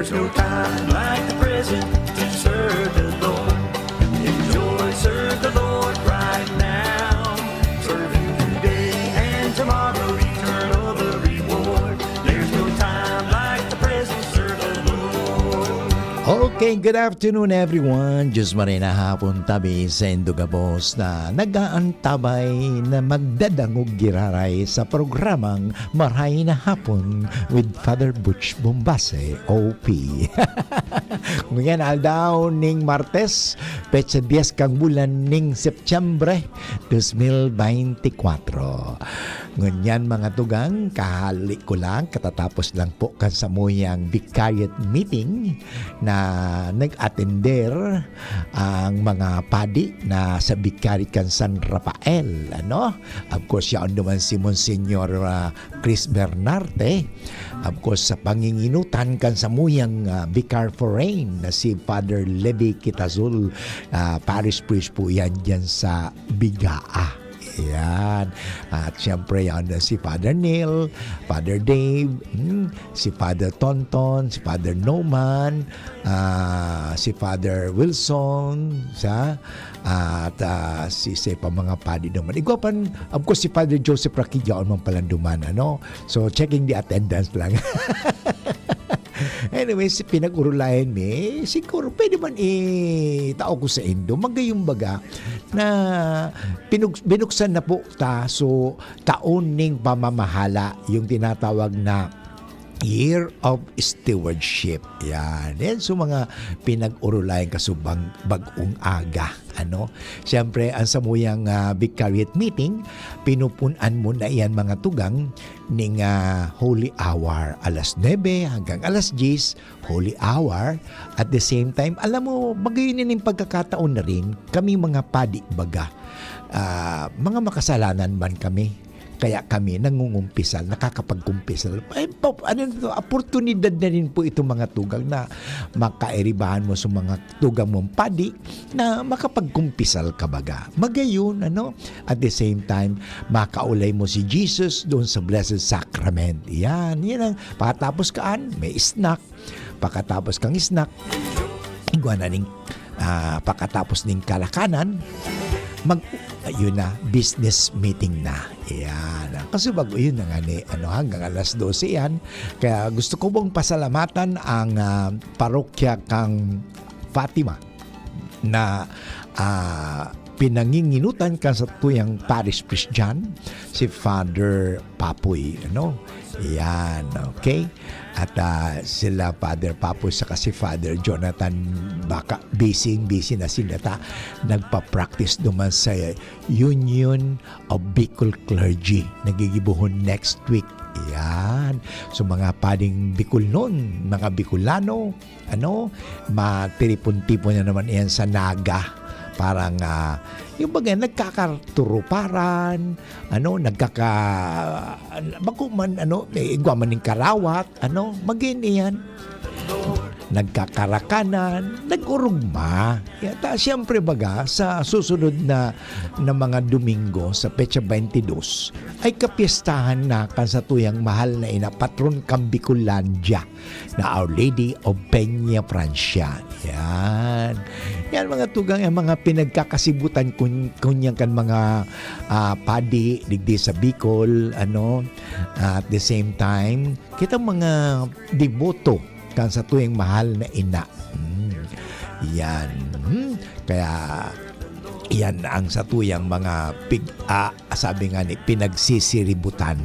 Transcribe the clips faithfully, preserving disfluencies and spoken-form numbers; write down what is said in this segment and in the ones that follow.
No time like the present to serve the Lord. Enjoy, serve the Lord right now. Serve him today and tomorrow, eternal the reward. There's no time like the present, serve the Lord. Okay, good afternoon everyone. Diyos maray na hapon tabi sa indo gabos na nag-aantabay na magdadangog giraray sa programang Maray na Hapon with Father Butch Bombase, O P. Ngunyan aldaw ning Martes, petsa dyes kan bulan ning Setyembre, dos mil beintikwatro. Ngunyan, mga tugang, kahali ko lang, katatapos lang po kan samuyang vicariate meeting na nag-atender ang mga padi na sa vicariate kan San Rafael, ano? Of course, yaon naman si Monsignor, ah, Chris Bernarte. Of course, sa panginginutan kan samuyang, ah, Vicar Foreign na si Father Levi Quitazul, ah, Parish Priest po yan dyan sa Bigaa. Yan. At siyempre, yan si Father Neil, Father Dave, hmm, si Father Tonton, si Father Noman, ah, si Father Wilson, sa, at ah, si, si pa mga padi naman. Igwa pan, of course, si Father Joseph Raquilla, man palanduman, ano? So, checking the attendance lang. Anyways, pinag-urulayan mi, siguro pwede man itao ko sa indo. Magayong baga na pinug- binuksan na po ta, so taon ning pamamahala, yung tinatawag na Year of Stewardship. Yan. Yan, so mga pinag-urulayan kasubang bag-ong aga. Ano? Siyempre, ang samuyang ah, vicariate meeting, pinupunan mo na iyan mga tugang ning ah, holy hour. Alas nuebe hanggang alas diyes, holy hour. At the same time, alam mo, magayon ning pagkakataon na rin, kami mga padi baga, ah, mga makasalanan man kami. Kaya kami nangungumpisal, nakakapagkumpisal. Ay, pa- ano na to, oportunidad na rin po itong mga tugang na makairibahan mo sa mga tugang mong padi na makapagkumpisal ka baga. Magayon, ano? At the same time, makaulay mo si Jesus doon sa Blessed Sacrament. Yan, yan ang, pagkatapos kaan, may snack. Pagkatapos kang snack, igwa na ning, ah, pagkatapos ning kalakanan, mag, yun na, business meeting na. Yan. Ang kasubag, yun na nga ni, ano, hanggang alas dose yan. Kaya gusto ko pong pasalamatan ang ah, parokya kang Fatima na ah, pinanginginutan kan satuyang parish priest dyan, si Father Papoy, ano? Yan, okay? At ah, sila Father Papoy saka si Father Jonathan, baka busy, busy na sila ta. Nagpa-practice naman sa Union of Bicol Clergy. Nagigibohon next week. Yan. So, mga pading Bicolnon, mga Bicolano, ano, matiripon-tipon na naman iyan sa Naga. Parang, ah, yung baga, nagkakaturuparan, ano, nagkaka-, bako man, ano, eh, igwa man ning karawat, ano, magin iyan. Nagkakarakanan, nag-urugma. Yata, siyempre baga, sa susunod na, na mga Domingo, sa petsa twenty-dos, ay kapiestahan na kan satuyang mahal na ina, patron kan Bicolandia, na Our Lady of Peña Francia. Yan. Yan, mga tugang, ang mga pinagkakasibutan kun-, kunyan kan mga ah, padi digdi sa Bicol, ano, at the same time, kita mga deboto kan satuyang mahal na ina. Hmm. Yan. Hmm. Kaya, yan ang satuyang mga pig-, ah, sabi nga ni, pinagsisiributan.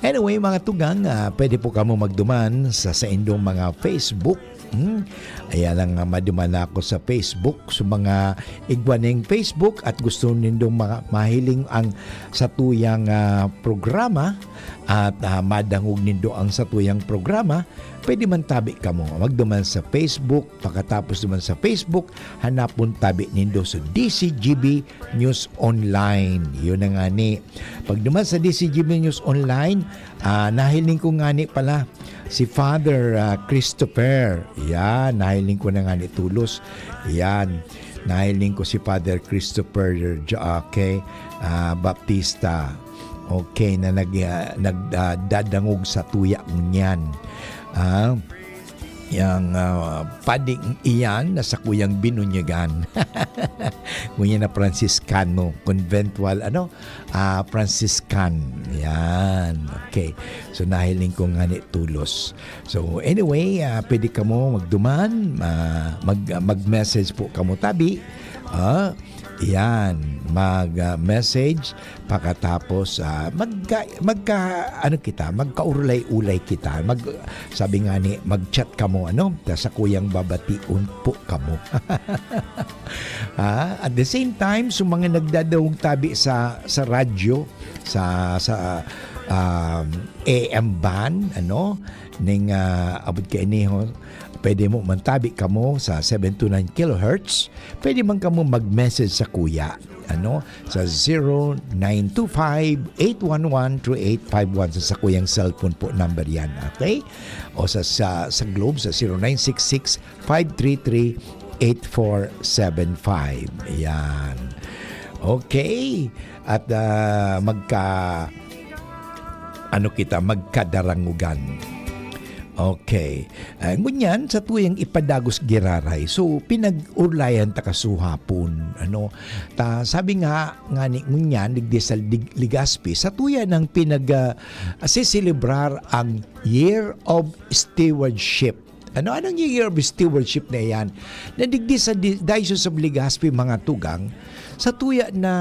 Anyway, mga tugang, ah, pwede po kamo magduman sa saindong mga Facebook. Hmm? Ayan lang nga, maduman na ako sa Facebook. So, mga igwa ning Facebook at gusto nindong ma-, mahiling ang satuyang ah, programa at ah, madangog nindo ang satuyang programa, pwede man tabi kamo. Magduman sa Facebook, pagkatapos duman sa Facebook, hanapon tabi nindo sa D C G B News Online. Yun na nga ni. Pag duman sa D C G B News Online, ah, nahiling ko nga ni pala si Father ah, Christopher. Yan, nahiling ko na nga ni tulos. Yan, nahiling ko si Father Christopher Jo-, okay, ah, Baptista. Okay, na nag, ah, nag, ah, dadangog sa tuya ngunyan. Ah, yang, ah, pading iyan na sakuyang binunyagan. Ngunyan na Franciscano, conventual, ano? Ah, Franciscan. Yan. Okay. So, nahiling ko ngani tolos. So, anyway, ah, pwede kamo magduman, ah, mag-, mag-message po kamo tabi. Ah, yan. Mag, ah, message. Pakatapos, ah, magka-, magka-, ano kita, magkaurlay-ulay kita. Mag-, sabi nga ni, mag-chat kamo, ano? Ta sakuyang babation po kamo. Ah, at the same time, sa mga nagdadangog tabi sa, sa radyo, sa, sa, um, A M band, ano, ning, ah, abot kaini ho, pwede mo mantabi kamo sa seven two nine kilohertz. Pwede man kamo mag-message sa kuya, ano, sa zero nine two five, eight one one, three eight five one, sa sakuyang cellphone po number yan, okay? O sa, sa, sa Globe, sa zero nine six six, five three three, eight four seven five. Yan. Okay. At, ah, magka-, ano kita, magkadarangugan. Okay. Ah, ngunyan, sa tuyang ipadagos giraray. So, pinag-urlayan ta kasuhapon, ano? Ta, sabi nga, nga ni, ngunyan, digdi sa Lig-, Legazpi, sa tuya nang pinag, ah, siselebrar ang Year of Stewardship. Ano, anong Year of Stewardship na yan? Na digdi sa di-, Diocese of Legazpi, mga tugang, sa tuya na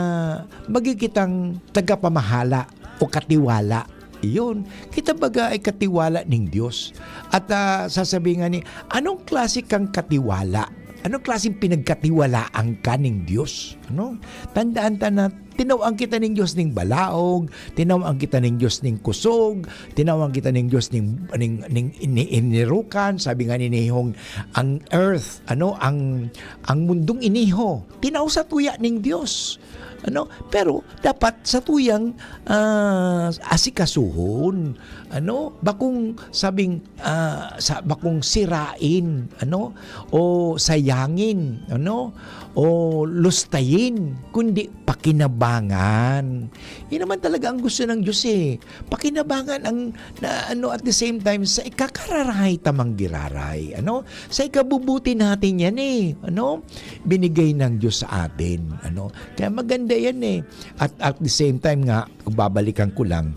magigitang tagapamahala o katiwala. Iyon, kita baga ay katiwala ning Dios. At, ah, sasabi nga ni, "Anong klase kang katiwala? Anong klaseng pinagkatiwalaan ka ning Dios?" Ano? Tandaan ta na tinawan kita ning Dios ning balaog, tinawan kita ning Dios ning kusog, tinawan kita ning Dios ning, ning, ning ini-, inirukan, sabi nga ni Nihong, ang earth, ano, ang, ang mundong iniho, tinaw sa tuya ning Dios. Ano? Pero dapat sa tuyang, ah, asikasuhon, ano? Bakong sabing, ah, sa, bakong sirain, ano? O sayangin, ano? O lustayin, kundi pakinabangan. Yun naman talaga ang gusto ng Diyos, eh. Pakinabangan ang, na, ano, at the same time, sa ikakararahay tamang giraray, ano? Sa ikabubuti natin yan, eh, ano? Binigay ng Diyos sa atin, ano? Kaya maganda yan, eh. At, at the same time nga, kung babalikan ko lang,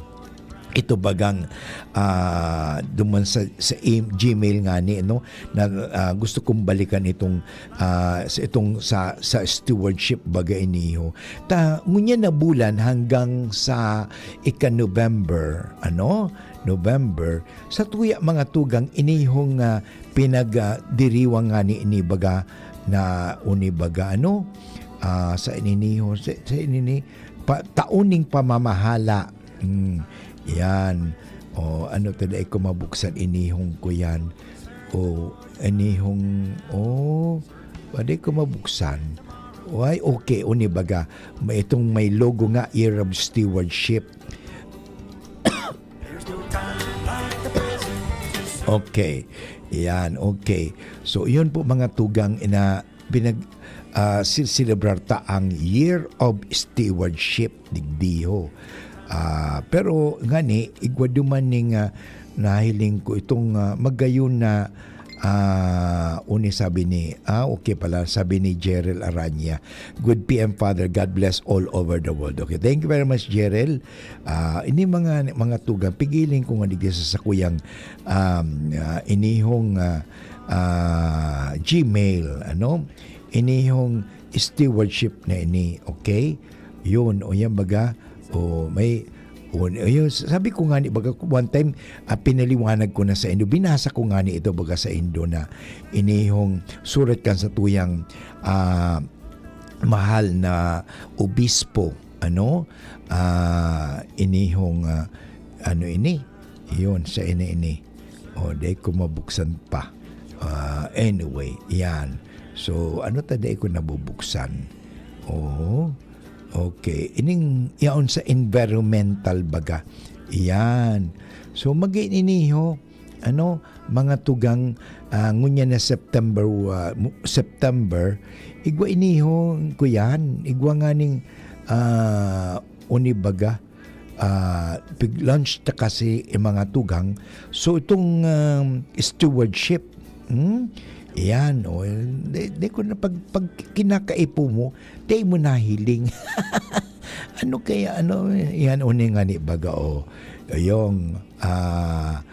ito bagang, ah, duman sa, sa im-, Gmail nga ni, ano, na, ah, gusto kong balikan itong, ah, sa, itong sa, sa stewardship baga iniho. Ta, ngunyan na bulan hanggang sa ika-November, ano, November, sa tuya mga tugang inihong, ah, pinag, ah, diriwang nga ni ini baga na uni baga, ano, ah, sa ininiho, sa, sa inini, pa, taon ning pamamahala. Hmm, yan. O, ano ta, dai ko mabuksan, inihong ko yan. O, inihong, o, dai ko mabuksan. Why? Okay, uni baga, may, itong may logo nga, Year of Stewardship. Okay. Yan, okay. So, yun po mga tugang ina, pinag, ah, si-, celebrar ta ang Year of Stewardship, digdiho. Ah, pero ngani, igwa duman ning, ah, nahiling ko itong, ah, magayon na, ah, uni sabi ni, ah, okay pala, sabi ni Jerel Aranya, "Good P M, Father. God bless all over the world." Okay, thank you very much, Jerel. Ah, ini mga, mga tugang, pigiling ko nga digdi sa sakuyang, um, ah, inihong, ah, ah, Gmail, ano? Inihong stewardship na ini, okay? Yun, o yan baga, o may, o, yun, sabi ko nga ni, baga, one time, ah, pinaliwanag ko na sa indo, binasa ko nga ni ito, baga sa indo na inihong surat kan sa tuyang, ah, mahal na obispo, ano, ah, inihong, ah, ano ini? Yun, sa ini, ini. O, dai ko mabuksan pa. Ah, anyway, yan. So, ano ta dai ko nabubuksan? Oo. Okay. Ining, yaon sa environmental baga. Yan. So, mag-iiniho, ano, mga tugang, ah, ngunyan na September, ah, mu-, September, igwa iniho ko yan, igwa nga ning, ah, uni baga, ah, pig-launch ta kasi yung mga tugang. So, itong, um, stewardship, Hmm? Yan, o, di, di ko na pag, pag kinakaipo mo, di mo nahiling. Ano kaya, ano, yan, uni nga ni baga, o. Ayong, ah,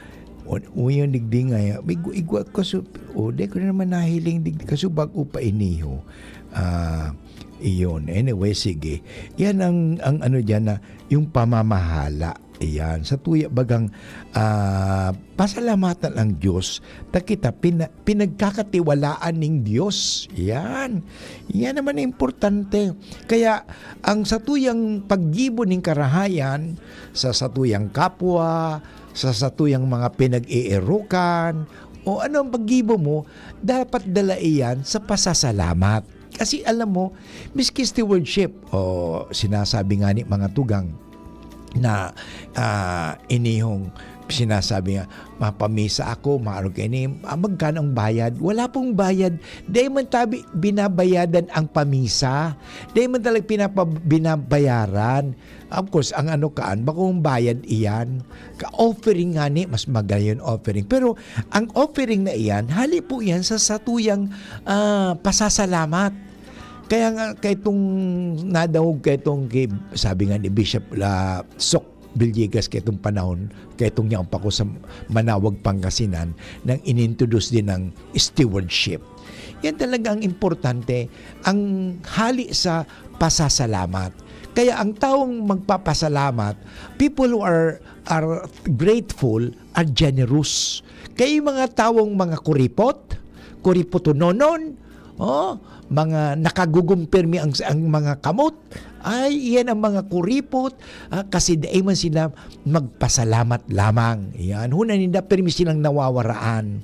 o, o, yung digdi nga, ya, igwa, igwa, kaso, o, di ko na naman nahiling, digdi, kaso bago pa iniho. Ah, iyon. Anyway, sige. Yan ang, ang ano dyan na, yung pamamahala. Iyan. Sa tuya bagang, ah, pasalamatan ang Diyos, ta kita pina-, pinagkakatiwalaan ning Diyos. Iyan. Iyan naman ang importante. Kaya, ang satuyang paggibo ning karahayan sa satuyang kapwa, sa satuyang mga pinag-eerukan, o ano ang paggibo mo, dapat dala iyan sa pasasalamat. Kasi alam mo, miski stewardship, o sinasabi nga ni mga tugang na, ah, inihong sinasabi nga, "Mapamisa ako, maaro kaini, ah, magkano ang bayad?" Wala pong bayad. Dai man tabi binabayadan ang pamisa. Dai man talaga pinapa-, binabayaran. Of course, ang ano kaan, bakong bayad iyan. Ka-offering nga ni, mas magayon offering. Pero ang offering na iyan, hali po iyan sa satuyang, ah, pasasalamat. Kaya nga, kay itong nadangog kay itong ki-, sabi nga ni Bishop La Sok Villegas, kay itong panahon, kay itong yaon pa ko sa Manawag, Pangasinan, nang inintroduce din ng stewardship. Yan talaga ang importante, ang hali sa pasasalamat. Kaya ang taong magpapasalamat, people who are, are grateful, are generous. Kaya yung mga taong mga kuripot, kuripotononon, oh, mga nakagugumpirmi ang, ang mga kamot, ay, iyan ang mga kuripot, ah, kasi dai man sila magpasalamat lamang. Yan, huna ninda, pirmi silang nawawaraan.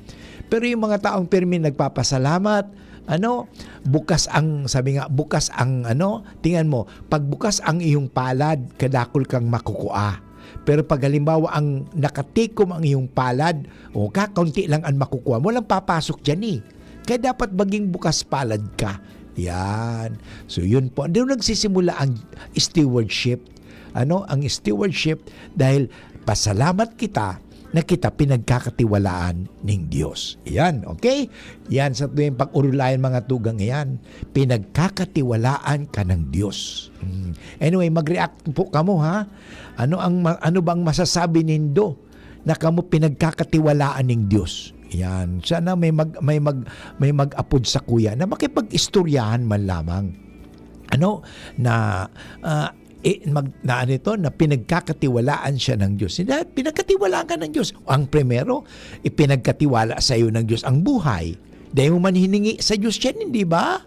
Pero yung mga taong pirmi nagpapasalamat, ano, bukas ang, sabi nga, bukas ang, ano, tingnan mo, pag bukas ang iyong palad, kadakul kang makukua. Pero pag halimbawa ang nakatikom ang iyong palad, o ka, kaunti lang ang makukua mo, walang papasok dyan eh. Kaya dapat maging bukas palad ka. Yan. So, yun po. Doon nagsisimula ang stewardship. Ano? Ang stewardship dahil pasalamat kita na kita pinagkakatiwalaan ning Dios. Yan, okay? Yan, sa tuwing pag-urulayan mga tugang yan, pinagkakatiwalaan ka ng Dios. Mm. Anyway, mag-react po kamo, ha? Ano ang ma-, ano bang masasabi nindo na kamo pinagkakatiwalaan ning Dios? Yan. Sana may mag-, may mag-, may mag-apod sakuya na makipag-istoryahan man lamang. Ano? Na, ah, eh, mag-, na ano ito? Na pinagkakatiwalaan siya ng Dios. Hindi, pinagkatiwalaan ka ng Dios. Ang primero, ipinagkatiwala sa iyo ng Dios ang buhay. Dai mo man hiningi sa Dios yan, hindi ba?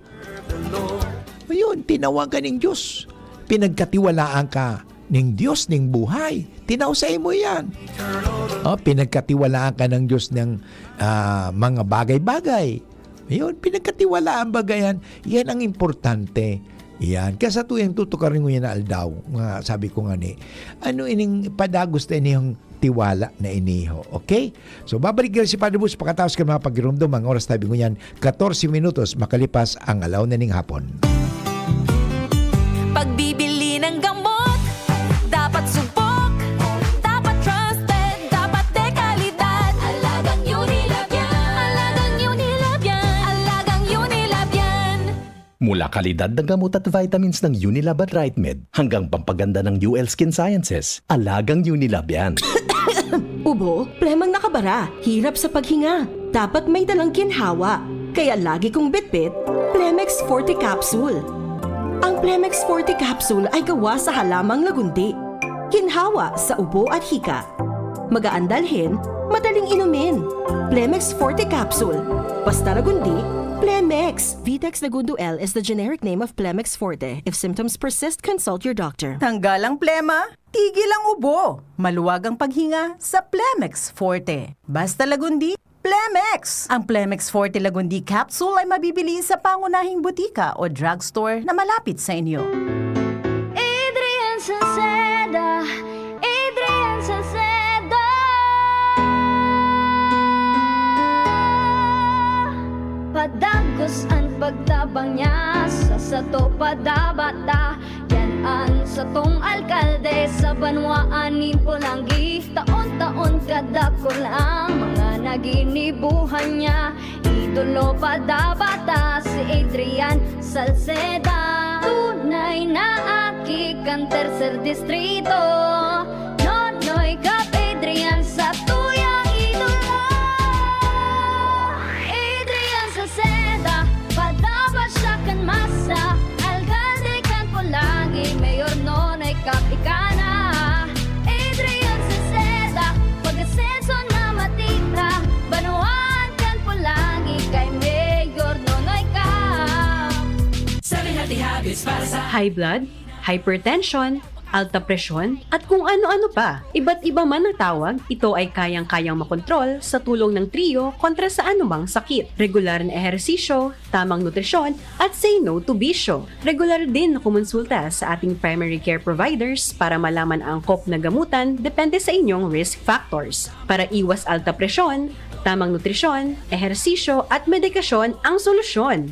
Ayun, tinawan ka ning Dios. Pinagkatiwalaan ka ning Dios ning buhay. Tinaw sa imo yan. Oh, pinagkatiwalaan ka ng Dios ng, ah, mga bagay-bagay. Ayun, pinagkatiwalaan baga yan. Yan ang importante. Yan. Kaya sa tuyang tutukarin mo yan na aldaw, nga sabi ko nga ni, ano ining padagos na inihong tiwala na iniho. Okay? So, babalik yan si Padre Boots pagkatapos kan mga pagirumdom. Ang oras tabi ngunyan, katorse minutos makalipas ang alaw na ning hapon. Pagbibili ng gamot, dapat subok, dapat trusted, dapat de kalidad. Alagang Unilab yan. Alagang Unilab yan. Alagang Unilab yan. Mula kalidad na gamot at vitamins ng Unilab at Rightmed hanggang pampaganda ng U L Skin Sciences, alagang Unilab yan. Ubo, plemang nakabara, hirap sa paghinga. Dapat may dalang ginhawa. Kaya lagi kong bitbit, Plemex Forte Capsule. Ang Plemex Forte Capsule ay gawa sa halamang lagundi. Ginhawa sa ubo at hika. Magaan dalhin, madaling inumin. Plemex Forte Capsule. Basta Lagundi, Plemex. Vitex Lagundo L is the generic name of Plemex Forte. If symptoms persist, consult your doctor. Tanggal ang plema, tigil ang ubo. Maluwag ang paghinga sa Plemex Forte. Basta Lagundi, Plemex! Ang Plemex Forte Lagundi Capsule ay mabibili sa pangunahing butika o drugstore na malapit sa inyo. Adrian Salceda, Adrian Salceda. Padagos an pagtabang niya, sa sato padabata. Yan an satong alkalde sa banwaan nin Polangui. Taon-taon kadakul ang mga Ginibuhan niya, idolo pa dapat ta si Adrian Salceda. Tunay na aki kan Tercer Distrito, Nonoy Cap Adrian sa tuya idolo. Adrian Salceda, padaba siya kan masa, alkalde kan Polangui, Mayor Nonoy Cap ika na. Adrian Salceda, pag-asenso na matira, banwaan kan Polangui kay Mayor Nonoy Cap. Seven healthy habits para sa High blood, hypertension, alta presyon, at kung ano-ano pa. Iba't iba man ang tawag, ito ay kayang-kayang makontrol sa tulong ng Trio kontra sa anumang sakit. Regular na ehersisyo, tamang nutrisyon, at say no to bisyo. Regular din na kumonsulta sa ating primary care providers para malaman ang angkop na gamutan depende sa inyong risk factors. Para iwas alta presyon, tamang nutrisyon, ehersisyo at medikasyon ang solusyon.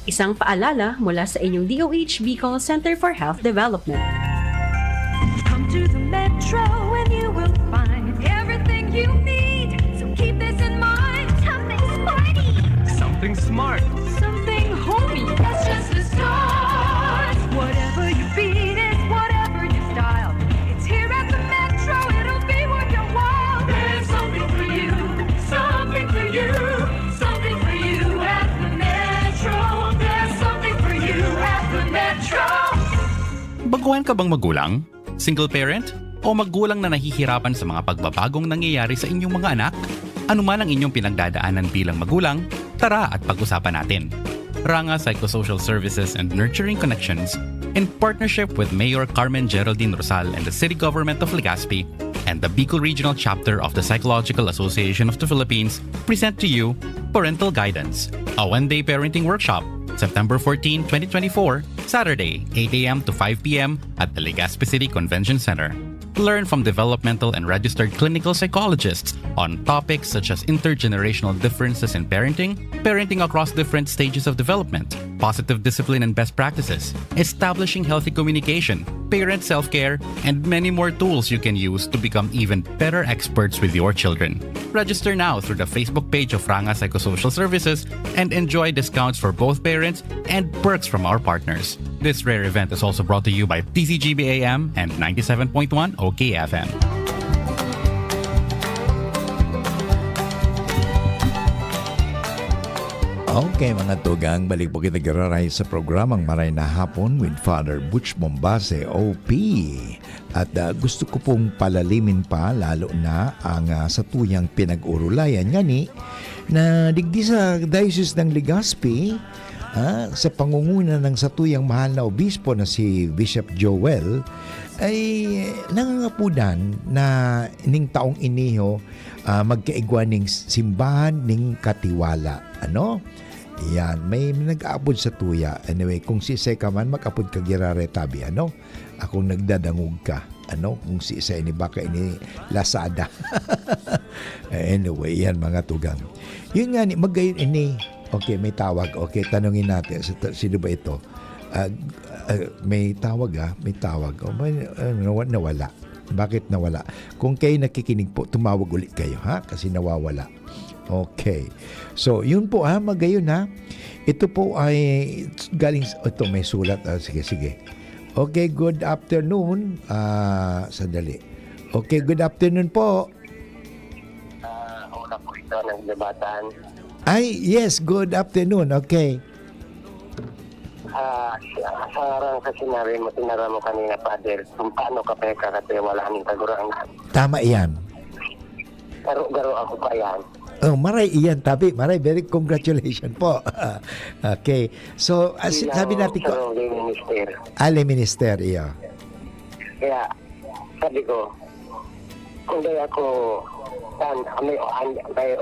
Isang paalala mula sa inyong D O H Bicol Center for Health Development. Come to the Metro and you will find everything you need. So keep this in mind. Something sporty. Something smart. Something homey. That's just the start. Whatever your beat is, whatever your style, it's here at the Metro. It'll be worth your while. There's something for you. Something for you. Something for you at the Metro. There's something for you at the Metro. Baguhan ka bang magulang? Single parent? O magulang na nahihirapan sa mga pagbabagong nangyayari sa inyong mga anak? Ano man ang inyong pinagdadaanan bilang magulang, tara at pag-usapan natin. Ranga Psychosocial Services and Nurturing Connections, in partnership with Mayor Carmen Geraldine Rosal and the City Government of Legazpi and the Bicol Regional Chapter of the Psychological Association of the Philippines, present to you Parental Guidance, a one-day parenting workshop, September fourteen, twenty twenty-four, Saturday, eight a m to five p m at the Legazpi City Convention Center. Learn from developmental and registered clinical psychologists on topics such as intergenerational differences in parenting, parenting across different stages of development, positive discipline and best practices, establishing healthy communication, parent self-care, and many more tools you can use to become even better experts with your children. Register now through the Facebook page of Ranga Psychosocial Services and enjoy discounts for both parents and perks from our partners. This rare event is also brought to you by T C G B A M and ninety-seven point one O K F M. Okay, mga tugang, balik po kita giraray sa programang Maray na Hapon with Father Butch Mombase, O P. At, ah, gusto ko pong palalimin pa lalo na ang, ah, satuyang pinag-urulayan ngani na digdi sa Diocese ng Legazpi, ah, sa pangunguna ng satuyang mahal na obispo na si Bishop Joel, ay nangangapodan na ning taong iniho, ah, magkaigwa ning simbahan ning katiwala. Ano? Yan, may nag-aapod sa tuya. Anyway, kung siisay ka man, mag-apod ka giraray tabi, ano? Akong nagdadangog ka. Ano? Kung siisay ini, baka ini Lazada. Anyway, yan mga tugang. Yun nga ni, magayon ini. Okay, may tawag. Okay, tanungin natin. Sa, sino ba ito? Ah, ah, may tawag, ah. May tawag. Oh, may, ah, nawa-, nawala. Bakit nawala? Kung kayo nakikinig po, tumawag ulit kayo, ha? Kasi nawawala. Okay. So, yun po, ha, magayon, ha. Ito po ay galing s-, ito, may sulat. Ah, sige, sige. Okay, good afternoon. Ah, sandali. Okay, good afternoon po. Ah, una po ito ng jabatan. Ay, yes, good afternoon. Okay. Ah, sa, sa ngaran sa sinabi mo, tinara mo kanina, Father, kung paano ka pinagkakatiwalaan ng Kagurangnan. Tama iyan. Garo-garo ako pa yan. Oh, maray iyan, tabi. Maray, very congratulations po. Okay. So, as Bilang sabi natin ko, sarong minister. Ali minister, iyo. Kaya, sabi ko, kung di ako, tan-, may, an-, may,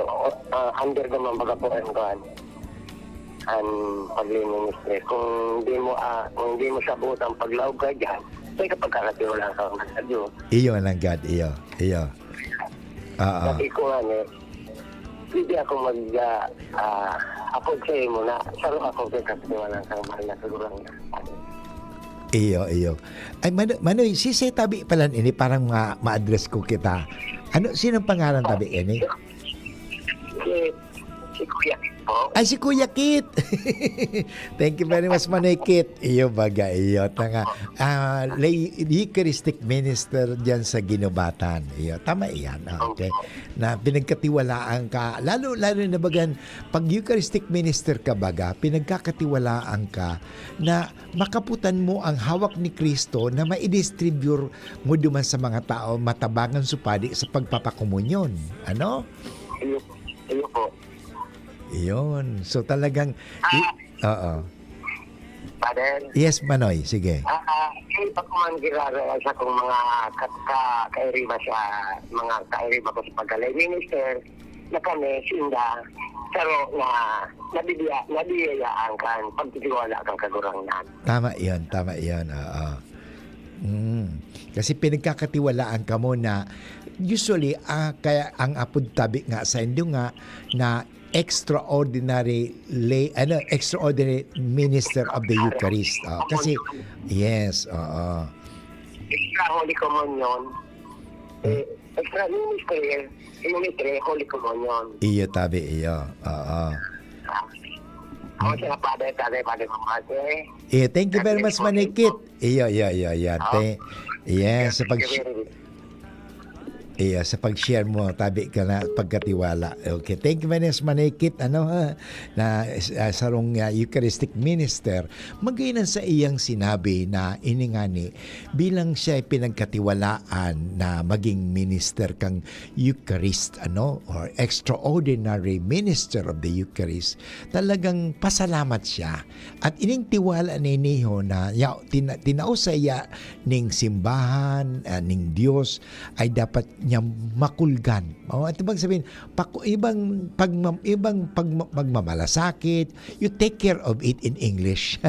ah, under naman baga po ang kuwan, ang pagliminister. Kung di mo, ah, kung di mo sabutan paglaog ka dyan, may kapagkakatiwalaan ka naman sa Diyos. Iyo, Nanggad, iyo, iyo. Oo. Sabi ko nga, eh, hindi ako mag, ah, ah, ako sa imo na, saro ako kay katiwalaan sa mahal na Kagurangnan. Iyo, iyo. Ay, Mano-, Manoy, si, si tabi pala ini, parang ma-, ma-address ko kita. Ano, sinong pangalan tabi ini? Kuya Kit po. Ay, si Kuya Kit. Thank you very much, Manoy Kit. Iyo baga, iyo. Tanga, ah, lay, Eucharistic Minister diyan sa Guinobatan. Iyo, tama iyan. Ah, okay. Opo. Na pinagkatiwalaan ka, lalo, lalo na bagan, pag Eucharistic Minister ka baga, pinagkakatiwalaan ka na makaputan mo ang hawak ni Kristo na maidistribute mo duman sa mga tao matabangan supadi sa pagpapakomunyon. Ano? Iyo, iyo po. Iyon. So, talagang, i-, Ah. Oo. Father? Yes, Manoy. Sige. Ah, ah, eh, pa ko man girara sa kong mga ka-, ka-, kairiba sa, mga kairiba ko sa pagka-lay minister, na kami, sinda, saro na nabibiya-, nabiyayaan kan pagtitiwala kan Kagurangnan. Tama yun, tama yun. Oo. Mm. Kasi pinagkakatiwalaan ka mo na, usually, ah, kaya ang apod tabi nga sa indo nga na extraordinary lay, ano, extraordinary minister of the Eucharist. Oh, kasi, yes, oo. Extra Holy Communion. Eh, extra ministry, ministry, Holy Communion. Iyo, tabi, iyo. Oo. Ah, ako siya, Father, Father, Father Mamate. Iyo, thank you very much, Manikit. Iyo, iyo, iyo, iyo. Ah. Te-, yes, sa pag- Thank you very much. Iya, sa pag-share mo, tabi ka na, pagkatiwala. Okay, thank you, Manes Manikit, ano, ha, na, ah, sarong, ah, Eucharistic Minister. Magainan sa iyang sinabi na ini ngani, bilang siya ay pinagkatiwalaan na maging minister kang Eucharist, ano, or extraordinary minister of the Eucharist, talagang pasalamat siya. At ining tiwala na iniho na ya-, tina-, tinao sa iya ning simbahan, ah, ning Dios, ay dapat niya makulgan. Oh, ito bang sabihin, paku-, ibang pagma-, ibang pagma-, pagmamalasakit, you take care of it in English.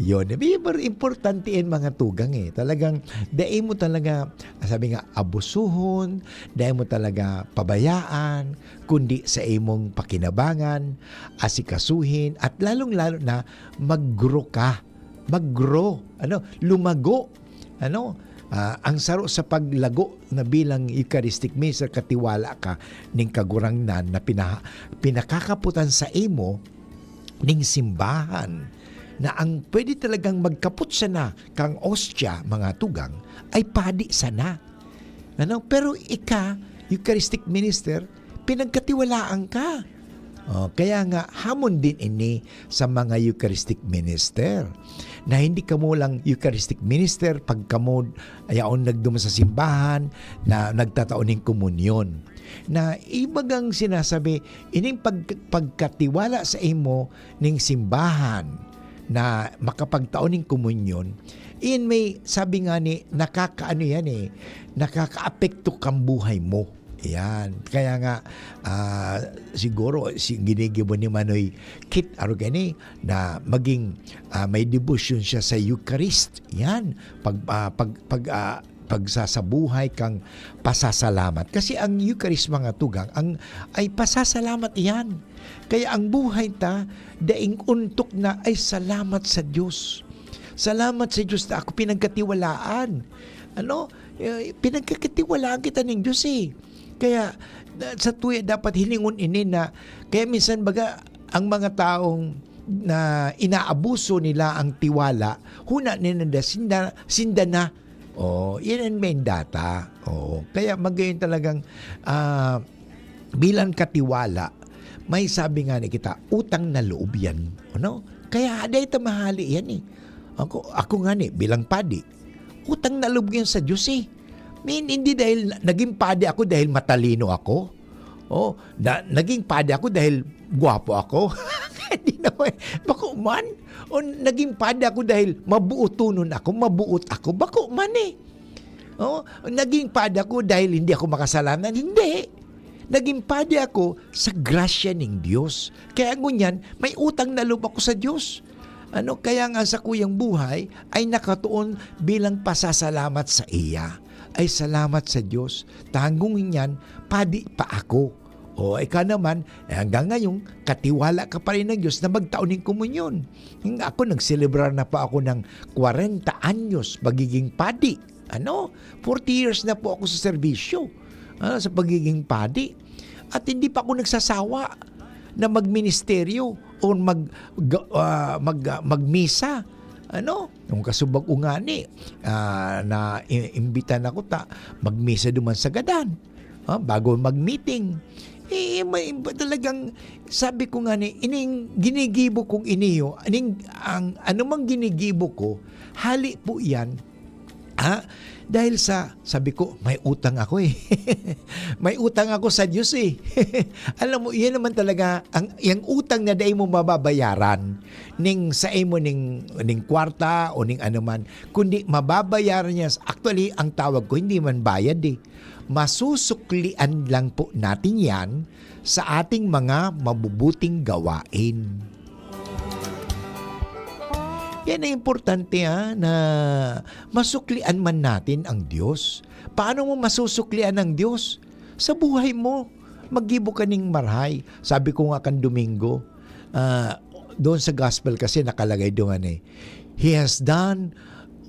Yun. Very importante yan, mga tugang, eh. Talagang, dai mo talaga, sabi nga, abusuhon, dai mo talaga pabayaan, kundi sa imong pakinabangan, asikasuhin, at lalong-lalo na mag-grow ka. Mag-grow, ano, lumago. Ano, ah, ang saro sa paglago na bilang Eucharistic Minister, katiwala ka ning Kagurangnan na pinaha-, pinakakaputan sa imo ning simbahan, na ang pwede talagang magkapot sana kang ostya, mga tugang, ay padi sana. Ano? Pero ika, Eucharistic Minister, pinagkatiwalaan ka. Oh, kaya nga, hamon din ini sa mga Eucharistic Minister, na hindi kamo lang Eucharistic Minister pag kamo yaon nagduman sa simbahan na nagtatao ning komunyon. Na ibagang sinasabi, ining pag-, pagkatiwala sa imo ning simbahan na makapagtao ning komunyon, in may sabi nga ni, nakakaano yan eh, nakakaapekto kang buhay mo. Yan. Kaya nga, ah, siguro, si, ginigibo ni Manoy Kit, aro gani, na maging, ah, may devotion siya sa Eucharist. Yan. Pag, ah, pag, pag, ah, pagsasabuhay kang pasasalamat. Kasi ang Eucharist, mga tugang, ang, ay pasasalamat iyan. Kaya ang buhay ta, daing ontok na ay salamat sa Diyos. Salamat sa Diyos na ako pinagkatiwalaan. Ano? Eh, pinagkakatiwalaan kita ning Diyos eh. Kaya, na-, sa tuya dapat hilingon ini na, kaya minsan baga, ang mga taong na inaabuso nila ang tiwala, huna nila na sinda, sinda na. Oh, yan ang main data. Oo. Kaya magayon talagang, ah, bilang katiwala, may sabi nga ni kita, utang na loob yan. Ano? Kaya dahil ta mahali yan eh. Ako, ako nga ni, bilang padi, utang na loob yan sa Diyos eh. Min, hindi dahil na-, naging padi ako dahil matalino ako. Oh, na-, naging padi ako dahil gwapo ako. Hindi naman. Bako man. O naging padi ako dahil mabuotonon ako, mabuot ako. Bako man eh. Oh, naging padi ako dahil hindi ako makasalanan. Hindi. Naging padi ako sa grasya ning Diyos. Kaya ngunyan, may utang na loob ako sa Diyos. Ano, kaya nga sa kuyang buhay ay nakatuon bilang pasasalamat sa iya. Ay, salamat sa Diyos. Tangong niyan, padi pa ako. O, ikaw naman, eh, hanggang ngayon, katiwala ka pa rin ng Diyos na magtao ning komunyon. Yung ako, nagselebrar na pa ako ng kwarenta anyos pagiging padi. Ano? Forty years na po ako sa serbisyo, ah, sa pagiging padi. At hindi pa ako nagsasawa. na magministeryo o mag-, ga-, ah, mag-, ah, magmisa. Ano? Yung kasubag ko ngani, ah, na i-, imbitan ako ta, magmisa duman sa gadan. Ah, bago mag-meeting. Eh, may iba talagang, sabi ko ngani, ining ginigibo kong iniyo, ining, ang, anumang ginigibo ko, hali po yan. Ha? Dahil sa, sabi ko, "May utang ako eh." May utang ako sa Diyos eh. Alam mo, yan naman talaga, ang, yung utang na dai mo mababayaran, ning sa imo ning, ning kwarta o ning ano man, kundi mababayaran niya. Actually, ang tawag ko, hindi man bayad eh. Masusuklian lang po natin yan sa ating mga mabubuting gawain. Yan ang importante, ha, na masuklian man natin ang Diyos. Paano mo masusuklian ang Diyos? Sa buhay mo, maggibo ka ning marahay. Sabi ko nga kan Domingo, ah, doon sa gospel kasi nakalagay doon eh, "He has done,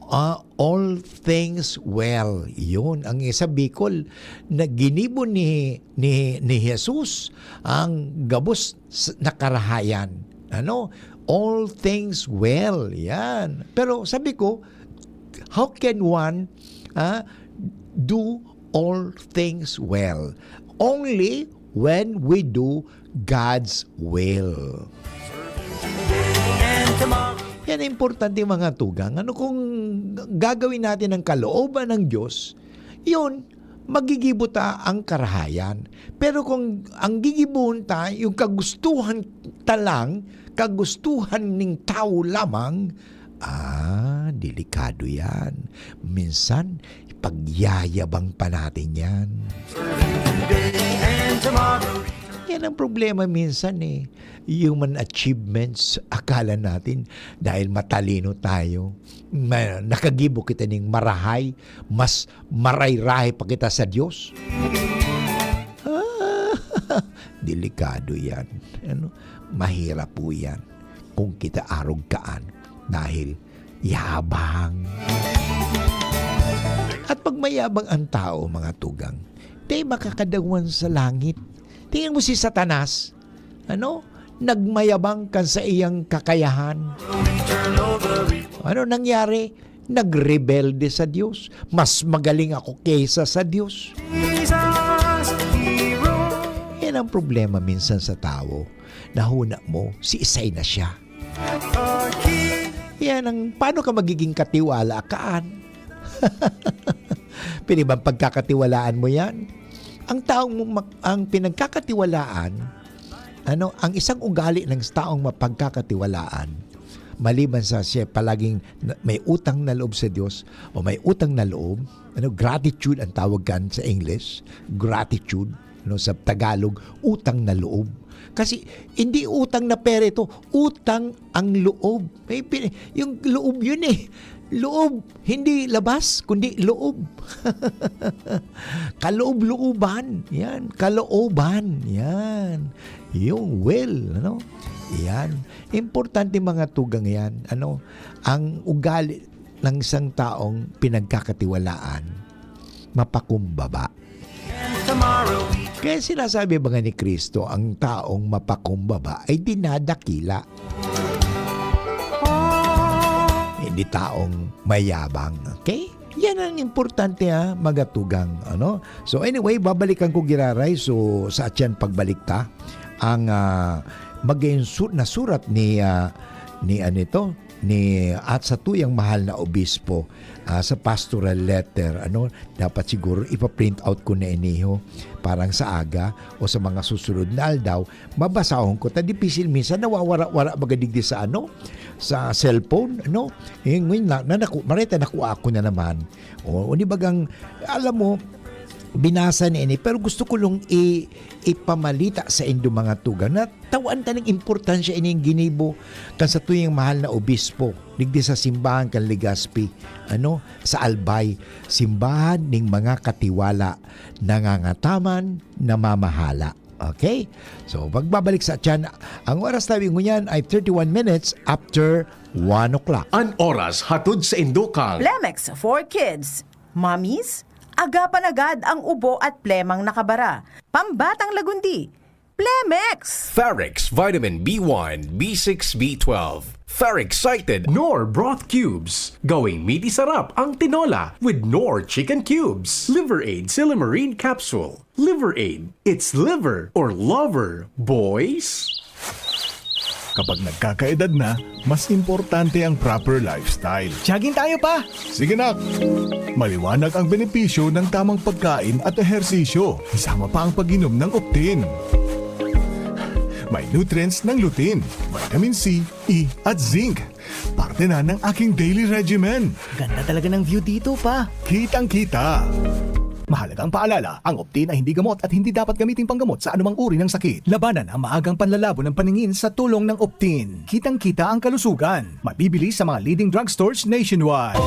ah, all things well." Yun, ang isa Bicol, na ginibo ni, ni, ni Jesus ang gabos s-, na karahayan. Ano? All things well. Yan. Pero sabi ko, how can one, ah, do all things well? Only when we do God's will. Yan ang importante, mga tugang. Ano kung gagawin natin ang kalooban ng Diyos? Yun, magigibo ta ang karahayan. Pero kung ang gigibohon ta, yung kagustuhan ta lang, kagustuhan ning tawo lamang, ah, delikado yan. Minsan, pagyayabang pa natin yan. Yan ang problema minsan eh. Human achievements, akala natin dahil matalino tayo, ma-, nakagibo kita ning marahay, mas maray-rahay pa kita sa Diyos. Ah, delikado yan. Ano? Mahirap po yan kung kita arog kaan dahil yabang. At pag mayabang ang tao, mga tugang, di makakadagwan sa langit. Tingnan mo si Satanas, ano? Nagmayabang kan sa iyang kakayahan. Ano nangyari? Nagrebelde sa Diyos. Mas magaling ako kaysa sa Diyos. Yan ang problema minsan sa tawo. Nahuna mo, siisay na siya. Yan ang, paano ka magiging katiwala kaan? Pwede bang pagkakatiwalaan mo yan? Ang taong mo mak-, ang pinagkakatiwalaan, ano, ang isang ugali ng taong mapagkakatiwalaan, maliban sa siya palaging na-, may utang na loob sa Diyos o may utang na loob, ano, gratitude ang tawag kan sa English, gratitude, ano, sa Tagalog, utang na loob. Kasi hindi utang na pera ito, utang ang loob. May pin-, yung loob yun eh. Loob, hindi labas, kundi loob. Kaloob-looban. Yan, kalooban. Yan. Yung will, ano? Yan. Importante, mga tugang, yan. Ano? Ang ugali ng isang taong pinagkakatiwalaan, mapakumbaba. Kaya sinasabi ba nga ni Kristo, ang taong mapakumbaba ay dinadakila. Hindi taong mayabang. Okay? Yan ang importante, ha, mga tugang, ano? So anyway, babalikan ko giraray. So sa atyan pagbalik ta, ang, ah, mag-insu-, nasurat ni, ah, ni ano ito, ni, at sa tuyang mahal na obispo, ah, sa pastoral letter, ano, dapat siguro ipa-print out ko na iniho, parang sa aga o sa mga susunod na aldaw, mabasahon ko. Ta dipisil minsan, nawawara-wara baga digdi sa, ano, sa cellphone, ano. Eh, ngayon na, na naku-, marita, nakuha ko na naman. O, o di bagang, alam mo, binasa ni ini, pero gusto ko lang i-, ipamalita sa indo, mga tugang, na tawan ta ning importansya ining ginibo kan sa tuyang mahal na obispo digdi sa simbahan kan Legazpi, ano, sa Albay, simbahan ning mga katiwala, nangangataman, namamahala. Okay? So, pagbabalik sa tiyan, ang oras namin ngunyan ay thirty-one minutes after one o'clock. An oras hatod sa Indokang. Plemex for Kids. Mommies, agapan agad ang ubo at plemang nakabara. Pambatang Lagundi, Plemex! Farex Vitamin B one, B six, B twelve. Farex Excited. Knorr Broth Cubes. Gawing midi sarap ang tinola with Knorr Chicken Cubes. Liver Aid Silymarin Capsule. Liver Aid. It's liver or lover, boys! Kapag nagkakaedad na, mas importante ang proper lifestyle. Jogging tayo, Pa! Sige, nak! Maliwanag ang benepisyo ng tamang pagkain at ehersisyo, kasama pa ang pag-inom ng Optin. May nutrients ng lutein, vitamin C, E, at zinc. Parte na ng aking daily regimen. Ganda talaga ng view dito, Pa. Kitang-kita. Mahalagang paalala, ang Optin ay hindi gamot at hindi dapat gamiting panggamot sa anumang uri ng sakit. Labanan ang maagang panlalabo ng paningin sa tulong ng Optin. Kitang-kita ang kalusugan. Mabibili sa mga leading drugstores nationwide.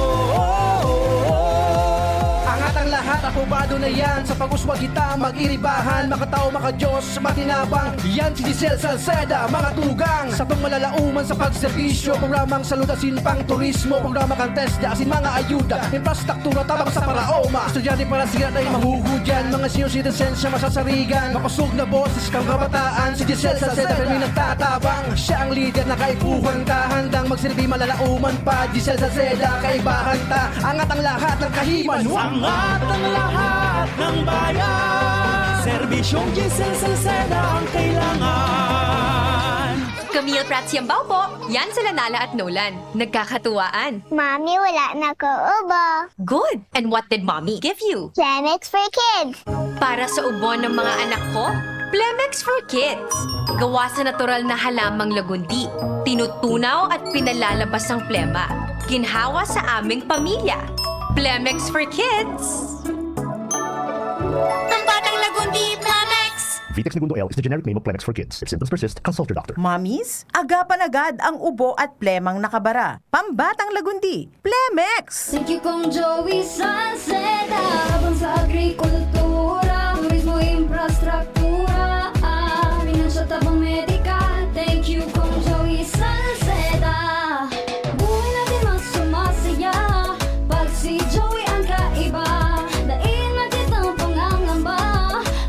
Angat ang lahat, aprobado na yan. Sa pag-uswag kita, mag-iribahan. Makatao, makadiyos, matinabang. Yan si Giselle Salceda, mga tugang. Satong malalauman sa pagserbisyo. Programang salud asin pang turismo. Programa kan TESDA asin mga ayuda. Infrastruktura tabang sa paraoma. Estudyante para siya na mahugudyan. Mga senior citizens siya masasarigan. Makosog na boses kang kabataan. Si Giselle Salceda kami nagtatabang. Siya ang lider na kaipuhan ta. Handang magserbi malalauman pa. Giselle Salceda, kaibahan ta. Angat ang lahat ng kahiman. Angat ang lahat ng bayan. Serbisyong Giselle Salceda ang kailangan. Camille Prats Yambao po. Yan sila Nala at Nolan. Nagkakatuwaan. Mami, wala na ko ubo. Good! And what did Mommy give you? Plemex for Kids. Para sa ubo ng mga anak ko, Plemex for Kids. Gawa sa natural na halamang lagundi. Tinutunaw at pinalalabas ang plema. Ginhawa sa aming pamilya. Plemex for Kids. Ang batang lagundi, Plemex! Vitex Negundo L is the generic name of Plemex for Kids. If symptoms persist, consult your doctor. Mommies, agapan agad ang ubo at plemang nakabara. Pambatang lagundi, Plemex! Thank you, Kong Joey Salceda. Tabang sa agrikultura, turismo, infrastruktura, ah, pinansyal, tabang medikal. Thank you, Kong Joey Salceda. Buhay natin mas sumasaya pag si Joey ang kaiba. Dai na kitang pangangamba,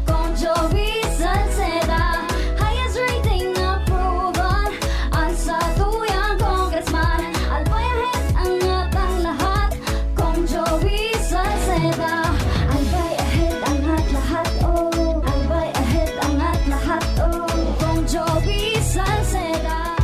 Kong Joey Salceda. Highest rating na proven. An satuyang congressman, Albay ahead, angat ang lahat. Kong Joey Salceda. Albay ahead, angat lahat, oh. Albay ahead, angat lahat, oh. Kong Joey Salceda.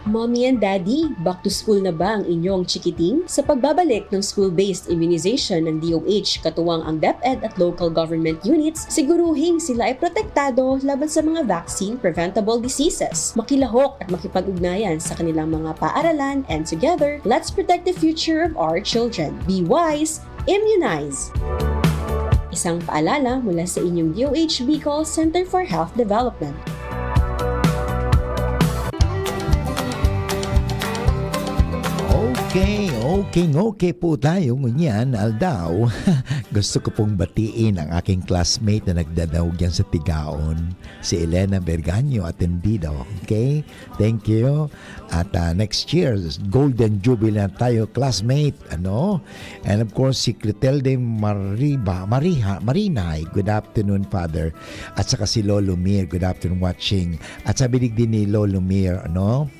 Mommy and Daddy, back to school na ba ang inyong chikiting? Sa pagbabalik ng school-based immunization ng D O H, katuwang ang DepEd at local government units, siguruhing sila ay protektado laban sa mga vaccine-preventable diseases. Makilahok at makipag-ugnayan sa kanilang mga paaralan, and together, let's protect the future of our children. Be wise, immunize! Isang paalala mula sa inyong D O H Bicol Center for Health Development. Okay, okay, okay po tayo ngunyan, aldaw. Gusto ko pong batiin ang aking classmate na nagdadaog yan sa Tigaon, si Elena Berganyo Atendido. Okay? Thank you. At, ah, next year, Golden Jubilee na tayo, classmate. Ano? And of course, si Clotilde Mariba, Mariha, Marinay. Good afternoon, Father. At saka si Lolo Mir. Good afternoon, watching. At sabi digdi ni Lolo Mir, ano?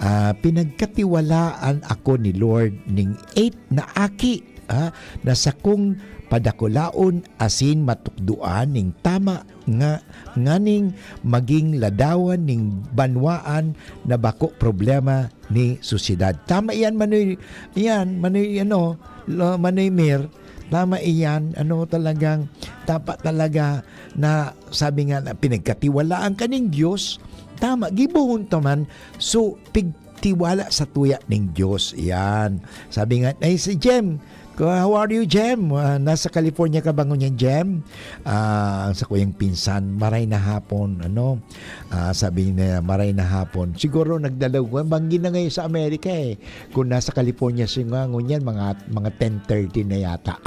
Ah, "Pinagkatiwalaan ako ni Lord ning eight na aki, ah, na sakong padakulaon asin matukdoan ning tama nga, nganing maging ladawan ning banwaan na bako problema ni sosyedad." Tama iyan, Manoy, iyan, Manoy, ano, lo-, Manoy Mir. Tama iyan, ano, talagang, tama talaga na sabi nga na pinagkatiwalaan ka ning Diyos, tama, gibohon ta man, so, pigtiwala sa tuya ning Diyos. Iyan. Sabi nga, ay, si Jem, ko, "How are you, Jem?" Ah, nasa California ka ba ngunyan, Jem? Ah, ang sakuyang pinsan, "Maray na hapon," ano? Ah, sabi niya, "Maray na hapon." Siguro nagdalaw, banggi na ngayon sa Amerika eh. Kung nasa California siya nga ngunyan, mga, mga ten thirty na yata.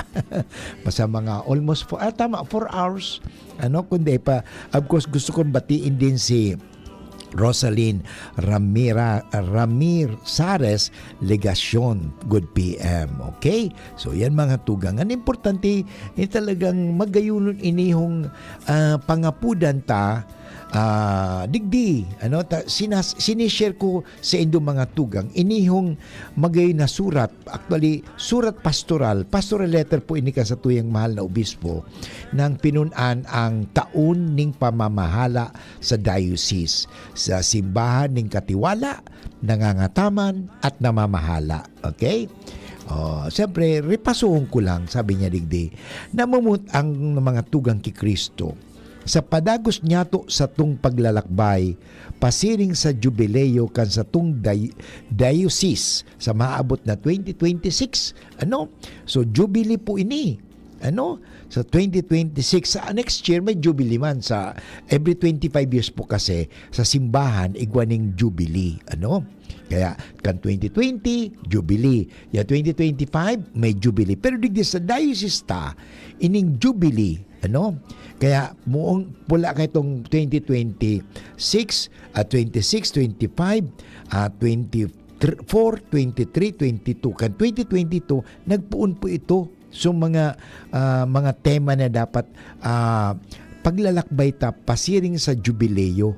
Basta mga almost four, ah, tama, four hours. Ano, kundi pa, of course, gusto kong batiin din si Rosalyn Ramira, Ramir Sares Legacion. Good P M. Okay? So, yan mga tugang. Ang importante, eh, talagang magayunon inihong ah, pangapudan ta, ah, digdi, ano, ta, sinas-, sinishare ko sa indo mga tugang, inihong magayon na surat, actually, surat pastoral, pastoral letter po ini kan satuyang mahal na obispo, nang pinun-an ang taon ning pamamahala sa diocese, sa simbahan ning katiwala, nangangataman, at namamahala. Okay? Oh, siyempre, repasuhon ko lang, sabi niya digdi, namumut ang mga tugang ki Cristo. Sa padagos niyato satong paglalakbay, pasiring sa jubileo kan satong day-, diocese sa maabot na twenty twenty-six. Ano? So, jubilee po ini. Ano? Sa twenty twenty-six, sa next year, may jubilee man. Sa every twenty-five years po kasi, sa simbahan, igwa ning jubilee. Ano? Kaya, kan twenty twenty, jubilee. Ya twenty twenty-five, may jubilee. Pero digdi sa diocese ta, ining jubilee, ano? Kaya, muong pula ka itong twenty twenty-six, ah, twenty-six, twenty-five, ah, twenty-four, twenty-three, twenty-two. Kan twenty twenty-two, nagpoon po ito. So, mga, ah, mga tema na dapat, ah, paglalakbay ta pasiring sa jubileo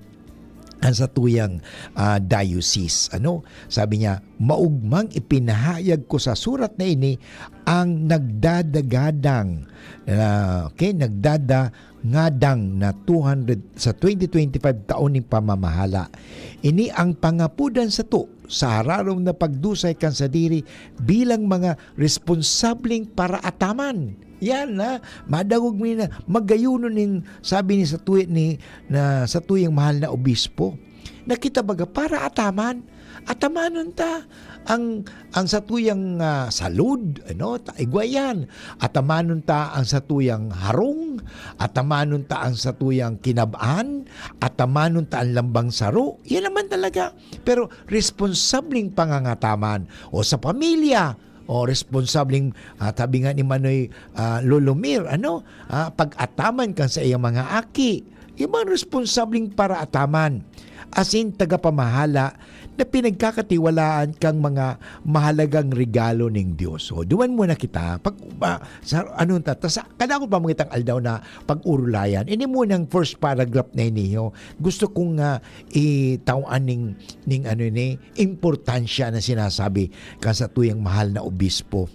an satuyang, ah, diocese. Ano? Sabi niya, "Maogmang ipinahayag ko sa surat na ini ang nagdadagadang, ah, okay, nagdadangadang na two hundred sa twenty twenty-five taon nin pamamahala. Ini ang pangapudan sato sa hararom na pagdusay kan sadiri bilang mga responsableng paraataman." Yan, ha? Madangog mi na, magayonon nin sabi ni sa tuya, ni, na sa tuyang mahal na obispo, na kita baga paraataman, atamanon ta ang, ang satuyang, ah, salud, ano, ta, igwa yan. Atamanon ta ang satuyang harong, atamanon ta ang satuyang kinab-an, atamanon ta ang lambang saro. Yan naman talaga. Pero responsableng pangangataman. O sa pamilya, o responsableng, ah, tabi nga ni Manoy, ah, Lolomir, ano, ah, pag-ataman kan sa iyang mga aki. Yung mga responsableng paraataman. Asin tagapamahala na pinagkakatiwalaan kang mga mahalagang regalo ning Dios. So, duman muna kita. Pag, ah, sa, ano ta, ta, sa, kadakot pa mga itang aldaw na pag-urulayan. Ini muna ang first paragraph na iniyo. Gusto kong, ah, itawan ning, ning ano ni, importansya na sinasabi kan satuyang mahal na obispo.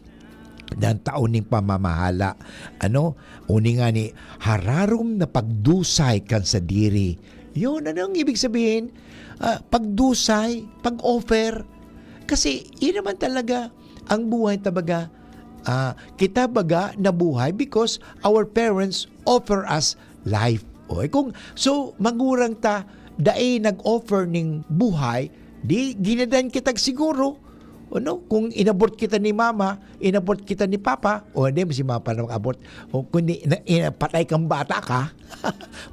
Ng taon ning pamamahala. Ano? Uni nga ni, hararom na pagdusay kan sadiri. Yun, ano ang ibig sabihin? Ah, pagdusay, pag-offer. Kasi, yun naman talaga ang buhay ta baga. Ah, kita baga nabuhay because our parents offer us life. O, eh, kung, so, magurang ta, dai nag-offer ning buhay, di ginadan kitag siguro. Ano? Kung inabort kita ni mama, inabort kita ni papa, o hindi, si mama pa na mag-abort, o kundi ina-, ina-, patay kang bata ka,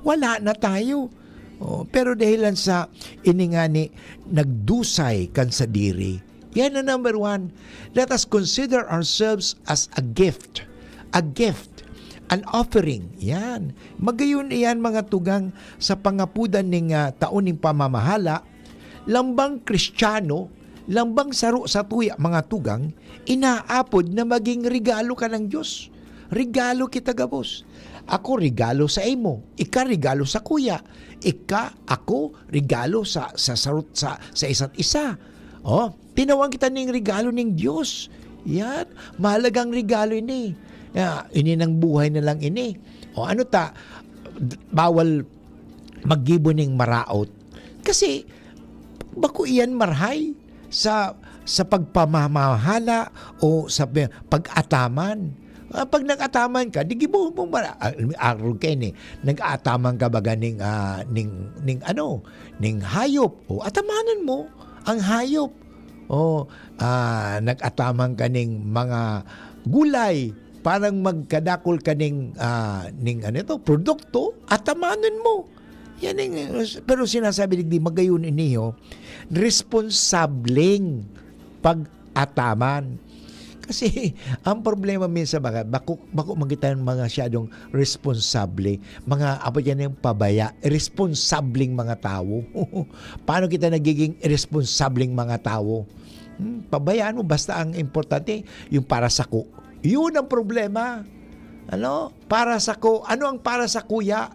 wala na tayo. O, pero dahilan sa ini nga ni nagdusay kan sadiri, yan ang number one. Let us consider ourselves as a gift. A gift. An offering. Yan. Magayon iyan, mga tugang, sa pangapudan ning, ah, taon ning pamamahala, lambang Kristiyano, lambang saro sa tuya, mga tugang, inaapod na maging regalo ka ng Diyos. Regalo kita gabos. Ako, regalo sa imo. Ika, regalo sa kuya. Ika, ako, regalo sa, sa sarot, sa, sa isa't isa. Oh, tinawan kita ning regalo ning Diyos. Yan, mahalagang regalo ini. Ya, ini nang buhay na lang ini. O ano ta, d-, bawal maggibo ning maraot. Kasi, bako iyan marhay sa, sa pagpamamahala o sa pi-, pag-ataman. Ah, pag nag-ataman ka, di gibo mo mara-, ah, arog kayo ni, nag-ataman ka baga ning, ah, ning, ning ano, ning hayop. O, atamanan mo ang hayop. O, ah, nag-ataman ka ning mga gulay, parang magkadakol ka ning, ah, ning ano ito, produkto, atamanan mo. Yan ang, pero sinasabi digdi, magayon iniyo, responsableng pag-ataman. Kasi ang problema minsan, mga bako, bako man kita masyadong responsable. Mga, apa diyan yung pabaya, responsabling mga tawo. Paano kita nagiging responsabling mga tawo? Hmm, pabayaan mo, basta ang importante, yung para sako. Yun ang problema. Ano? Para sako. Ano ang para sa kuya?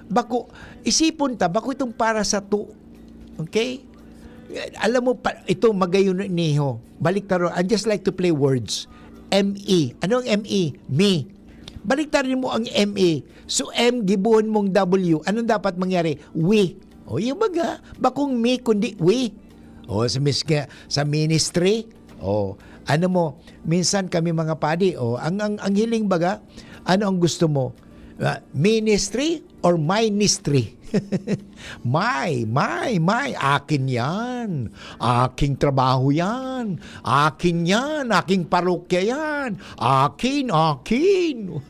Bako, isipon ta, bako itong para sa tu. Okay? Alam mo, pa, ito, magayon niho. Balik taro. I just like to play words. M E. Ano ang M E? Me. Balik tarin mo ang M E. So, M, gibuhon mong W. Anong dapat mangyari? We. O, yung baga, bakong me, kundi we. O, sa, mis-, sa ministry, o, ano mo, minsan kami mga padi, o, ang, ang, ang hiling baga, ano ang gusto mo? Ah, ministry or my nistry? My, my, my, akin yan. Aking trabaho yan. Akin yan. Aking parokya yan. Akin, akin.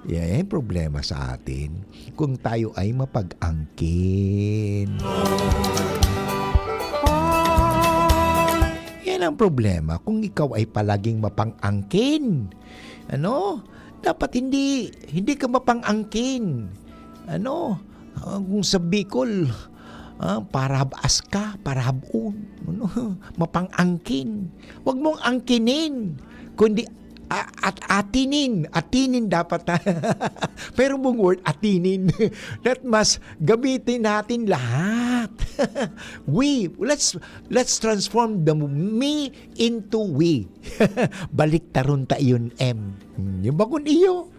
Yan yung problema sa atin. Kung tayo ay mapag-angkin. Yan ang problema kung ikaw ay palaging mapang-angkin. Ano? Dapat hindi, hindi ka mapang-angkin. Ano? Ah, kung sa Bicol, ah, parahab-as ka, parahabon. Ano? Mapang-angkin. Huwag mong angkinin, kundi a-, at atinin. Atinin dapat. Pero mong word, atinin. That mas gamitin natin lahat. We, let's, let's transform the me into we. Baliktaron ta yun, M. Hmm, yung bakon iyo.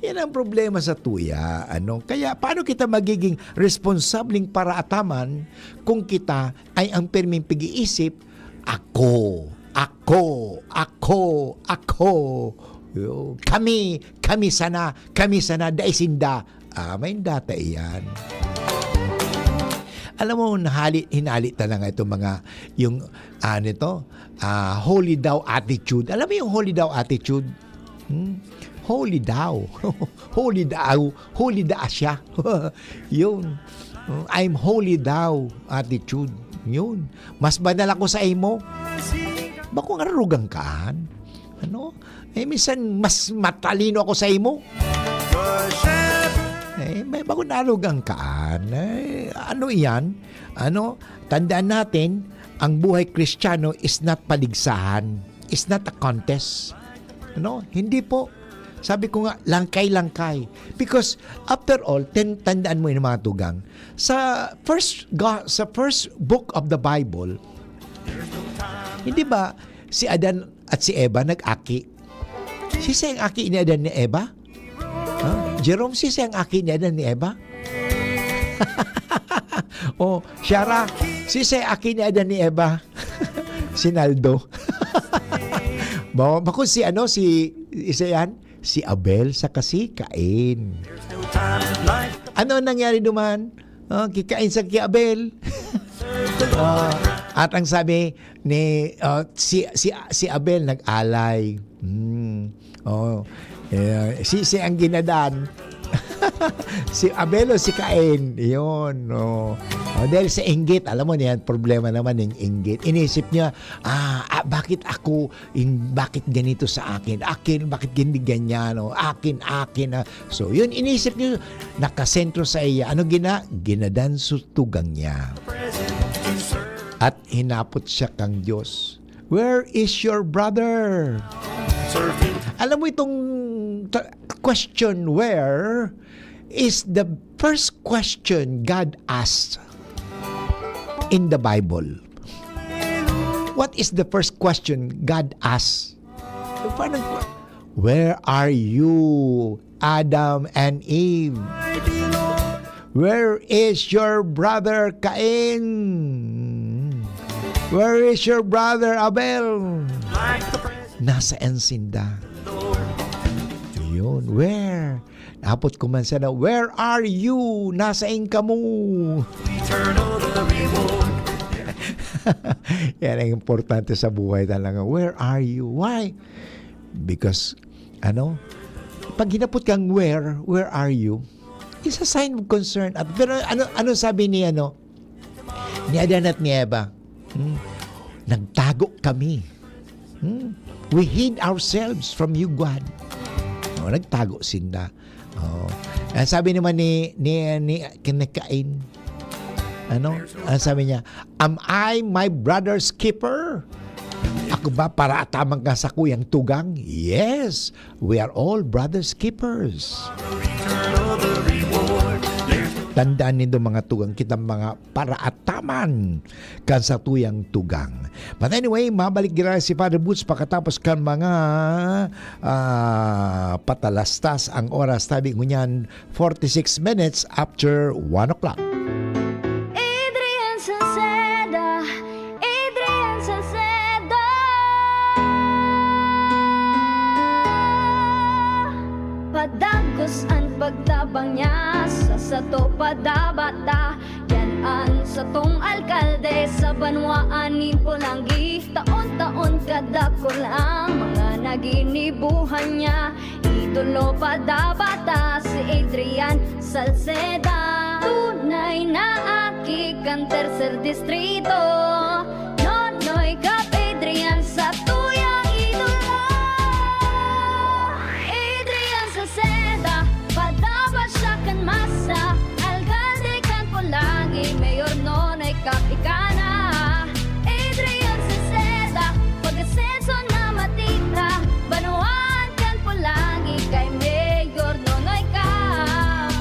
Yan ang problema sa tuya, ano? Kaya paano kita magiging responsableng paraataman kung kita ay ang pirming pag-iisip, "Ako, ako, ako, ako. Yo, kami, kami sana, kami sana, dai sinda." Ah, may data iyan. Alam mo, nahali, hinali ta na nga itong mga, yung, ah, nito, ah, holy daw attitude. Alam mo yung holy daw attitude? Hmm? Holy daw. Holy daw. Holy da siya. Yun. Hmm, "I'm holy daw" attitude. Yun. "Mas banal ako sa imo." Bakong arugang kaan? Ano? Eh, minsan mas matalino ako sa imo. Eh, may bakong arugang kaan. Eh, ano iyan? Ano? Tandaan natin, ang buhay Kristiyano is not paligsahan. It's not a contest. Ano? Hindi po. Sabi ko nga, langkay-langkay. Because, after all, ten, tandaan mo yung mga tugang. Sa first, ga-, sa first book of the Bible, hindi ba si Adan at si Eva nag-aki? Sisay ang aki ni Adan ni Eva? Ha? Jerome, sisay ang aki ni Adan ni Eva? Oh, Shara, sisay aki ni Adan ni Eva? Si Naldo. Ba-, bako si ano, si, isa yan? Si Abel saka si Cain. Ano ang nangyari duman? Oh, ki Cain sa ki Abel. Oh, at ang sabi ni, oh, si, si, si Abel nag-alay. Hmm. Oh, eh, si, si ang ginadan. Si Abel o si Cain? Yun, oh. Oh, dahil sa inggit, alam mo niyan, problema naman yung inggit. Inisip niya, "Ah, ah, bakit ako, in, bakit ganito sa akin? Akin, bakit hindi ganyan? Oh, akin, akin." Ah. So, yun, inisip niya, nakasentro sa iya. Ano gina? Ginadan sa tugang niya. At hinapot siya kang Diyos, "Where is your brother?" Alam mo itong ta-, question, "Where?" is the first question God asked in the Bible. What is the first question God asked? Parang, "Where are you, Adam and Eve? Where is your brother Cain? Where is your brother Abel? Nasaan sinda?" Yun, where? Hapot ko man sana, "Where are you? Nasaan kamo?" Yan ang importante sa buhay talaga. "Where are you?" Why? Because, ano, pag hinapot kang where, "Where are you?" It's a sign of concern. At, pero ano, ano sabi ni, ano, ni Adan at ni Eva? Hmm? "Nagtago kami." Hmm? We hid ourselves from you, God. Oh, nagtago sinda. Oh. Ang sabi naman ni, ni, ni, ni Cain, ano? Ang sabi niya, "Am I my brother's keeper? Ako ba paraataman ka sa kuyang tugang?" Yes, we are all brother's keepers. Tandaan nindo, mga tugang, kita mga paraataman kan satuyang tugang. But anyway, mabalik giraray si Father Butch pakatapos kan mga, ah, patalastas ang oras. Tabi ngunyan, forty-six minutes after one o'clock. Adrian Salceda, Adrian Salceda. Padagos an pagtabang niya sa sato padabata. Yan an satong alkalde sa banwaan nin Polangui. Taon-taon kadakul ang mga naginibuhan niya. Idolo padabata si Adrian Salceda. Tunay na aki kan Tercer Distrito. Nonoy Cap Adrian, satuyang idolo. Adrian Salceda, padabata siya kan masa. Alkalde kan Polangui, Mayor Nonoy Cap ika na. Adrian Salceda, pag-asenso na matira. Banwaan kan Polangui kay Mayor Nonoy Cap.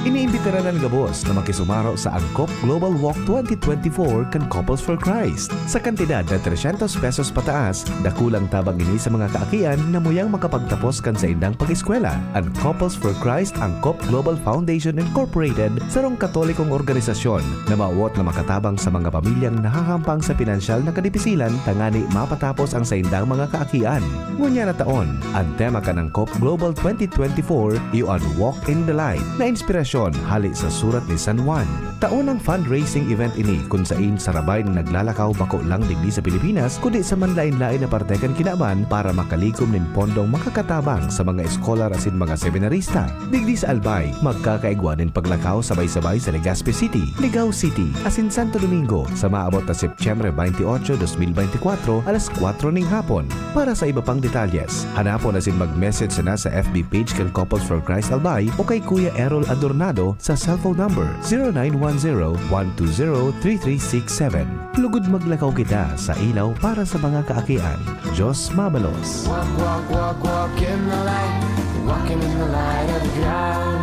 Iniimbitaran an gabos na makisumaro sa Angkop Global Walk twenty twenty-four kan Couples for Christ. Sa kantidad na trescientos pesos pataas, dakulang tabang ini sa mga kaakian na muyang makapagtapos kan saindang pag-eskwela. An Couples for Christ Angkop Global Foundation Incorporated, sarong Katolikong organisasyon na mawot na makatabang sa mga pamilyang nahahampang sa pinansyal na kadipisilan tangani mapatapos ang saindang mga kaakian. Ngunyan na taon, an tema kan Angkop Global twenty twenty-four iyo an Walk in the Light, na inspirasyon hali sa Surat ni San Juan. Taon ang fundraising event ini kun sain sarabay na naglalakaw bako lang digdi sa Pilipinas, kundi sa manlaen-laen na parte kan kinaban para makalikom nin pondong makakatabang sa mga eskolar asin mga seminarista. Digdi sa Albay, magkakaigwa nin paglakaw sabay-sabay sa Legazpi City, Ligao City, asin Santo Domingo sa maabot na Setyembre twenty-eight, twenty twenty-four, alas kwatro ning hapon. Para sa iba pang detalyes, hanapon asin mag-message sana sa F B page kan Couples for Christ Albay o kay Kuya Errol Adornado sa cellphone number zero nine one zero, one two zero, three three six seven. Lugod maglakaw kita sa ilaw para sa mga kaakian. Diyos mabalos. Walk, walk, walk, walk in the light. Walking in the light of God.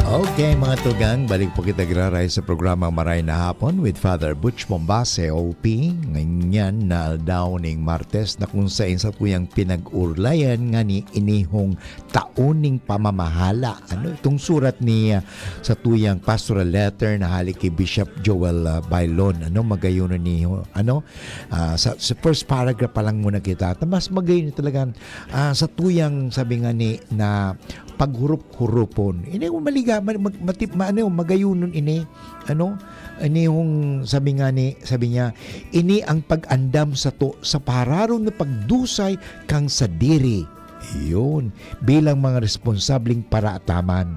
Okay, mga tugang, balik po kita giraray sa programa Maray na Hapon with Father Butch Mombase, O P. Ngunyan na aldaw ning Martes na kung sain satuyang pinag-urlayan ngani inihong taon ning pamamahala. Ano itong surat ni, ah, satuyang pastoral letter na hali ki Bishop Joel, ah, Bailon? Ano, magayunon ni, ano, ah, sa, sa first paragraph pa lang muna kita. Ta mas magayon talaga, ah, satuyang sabi nga ni na paghurup-hurupon. Ini maliga, ma-, mag-, matip-, ma-, ano, magayunon ini. Ano? Ini yung sabi nga ni, sabi niya, "Ini ang pag-andam sato sa pararon na pagdusay kan sadiri." Yun. Bilang mga responsableng paraataman.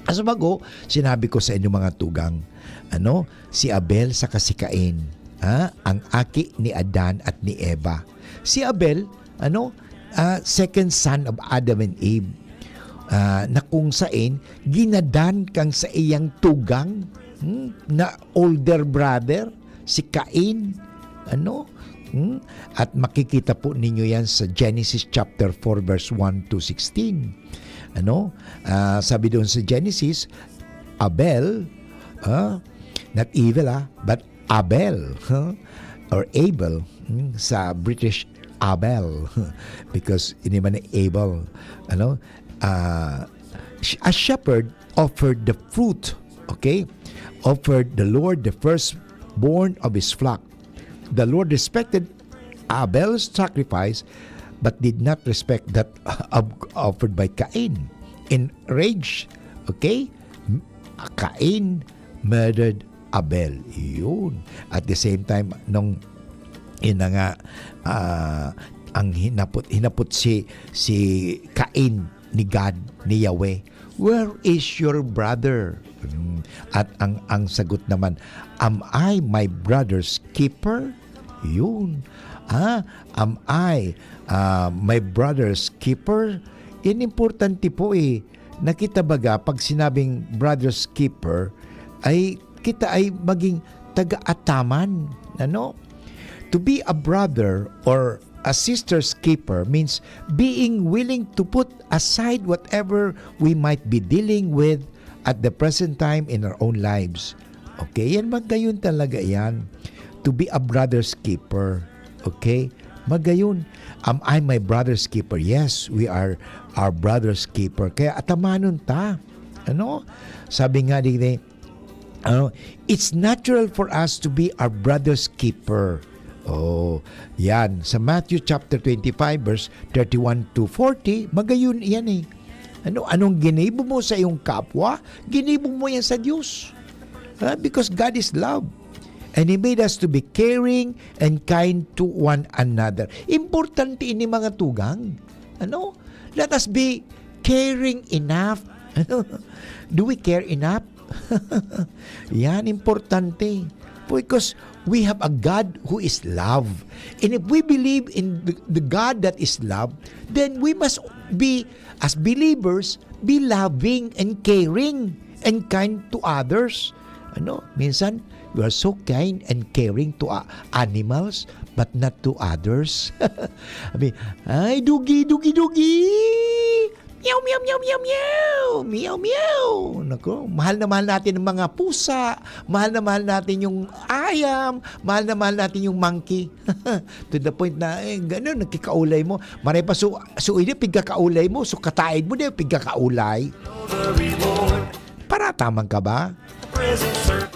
Sa bago, sinabi ko sa inyo, mga tugang, ano, si Abel saka si Cain, ha? Ang aki ni Adan at ni Eva. Si Abel, ano, ah, second son of Adam and Eve, ah, na kung sain ginadan kan saiyang tugang, hmm, na older brother, si Cain, ano? Hmm? At makikita po ninyo yan sa Genesis chapter four, verse one to sixteen. Ano? Ah, sabi doon sa Genesis, Abel, ah, not evil, ah, but Abel, huh? Or Abel, hmm, sa British, Abel, because ini man ni Abel, ano? Ah, sh-, a shepherd offered the fruit, okay? Offered the Lord the firstborn of his flock. The Lord respected Abel's sacrifice, but did not respect that of-, offered by Cain. Enraged, okay? M-, Cain murdered Abel. Yun. At the same time, nung, yun na nga, ah, ang hinapot, hinapot si, si Cain ni God, ni Yahweh, "Where is your brother?" Mm, at ang, ang sagot naman, "Am I my brother's keeper?" Yun. Ah, "Am I, ah, my brother's keeper?" Yan importante po eh. Nakita baga, pag sinabing brother's keeper, ay kita ay maging taga-ataman. Ano? To be a brother or a sister's keeper means being willing to put aside whatever we might be dealing with at the present time in our own lives. Okay, yan, magayon talaga yan. To be a brother's keeper. Okay? Magayon. "Am I my brother's keeper?" Yes, we are our brother's keeper. Kaya atamanon ta. Ano? Sabi nga di, ano, "It's natural for us to be our brother's keeper." Oh, yan. Sa Matthew chapter twenty-five, verse thirty-one to forty, magayon yan eh. Ano, anong ginibo mo sa iyong kapwa? Ginibo mo yan sa Diyos. Ah, because God is love. And He made us to be caring and kind to one another. Importante ini, mga tugang. Ano? Let us be caring enough. Do we care enough? Yan, importante. Because we have a God who is love. And if we believe in the, the God that is love, then we must be, as believers, be loving and caring and kind to others. Ano? Minsan, you are so kind and caring to a- animals, but not to others. Sabi, "Ay, dugi, dugi, dugi! Meow, meow, meow, meow, meow! Meow, meow!" Nako, mahal na mahal natin ang mga pusa, mahal na mahal natin yung ayam, mahal na mahal natin yung monkey. To the point na, eh, ganun, nagkikaulay mo. Maray pa, su, su, ini, pigkakaulay mo, su, kataid mo, di, pigkakaulay. Parataman ka ba?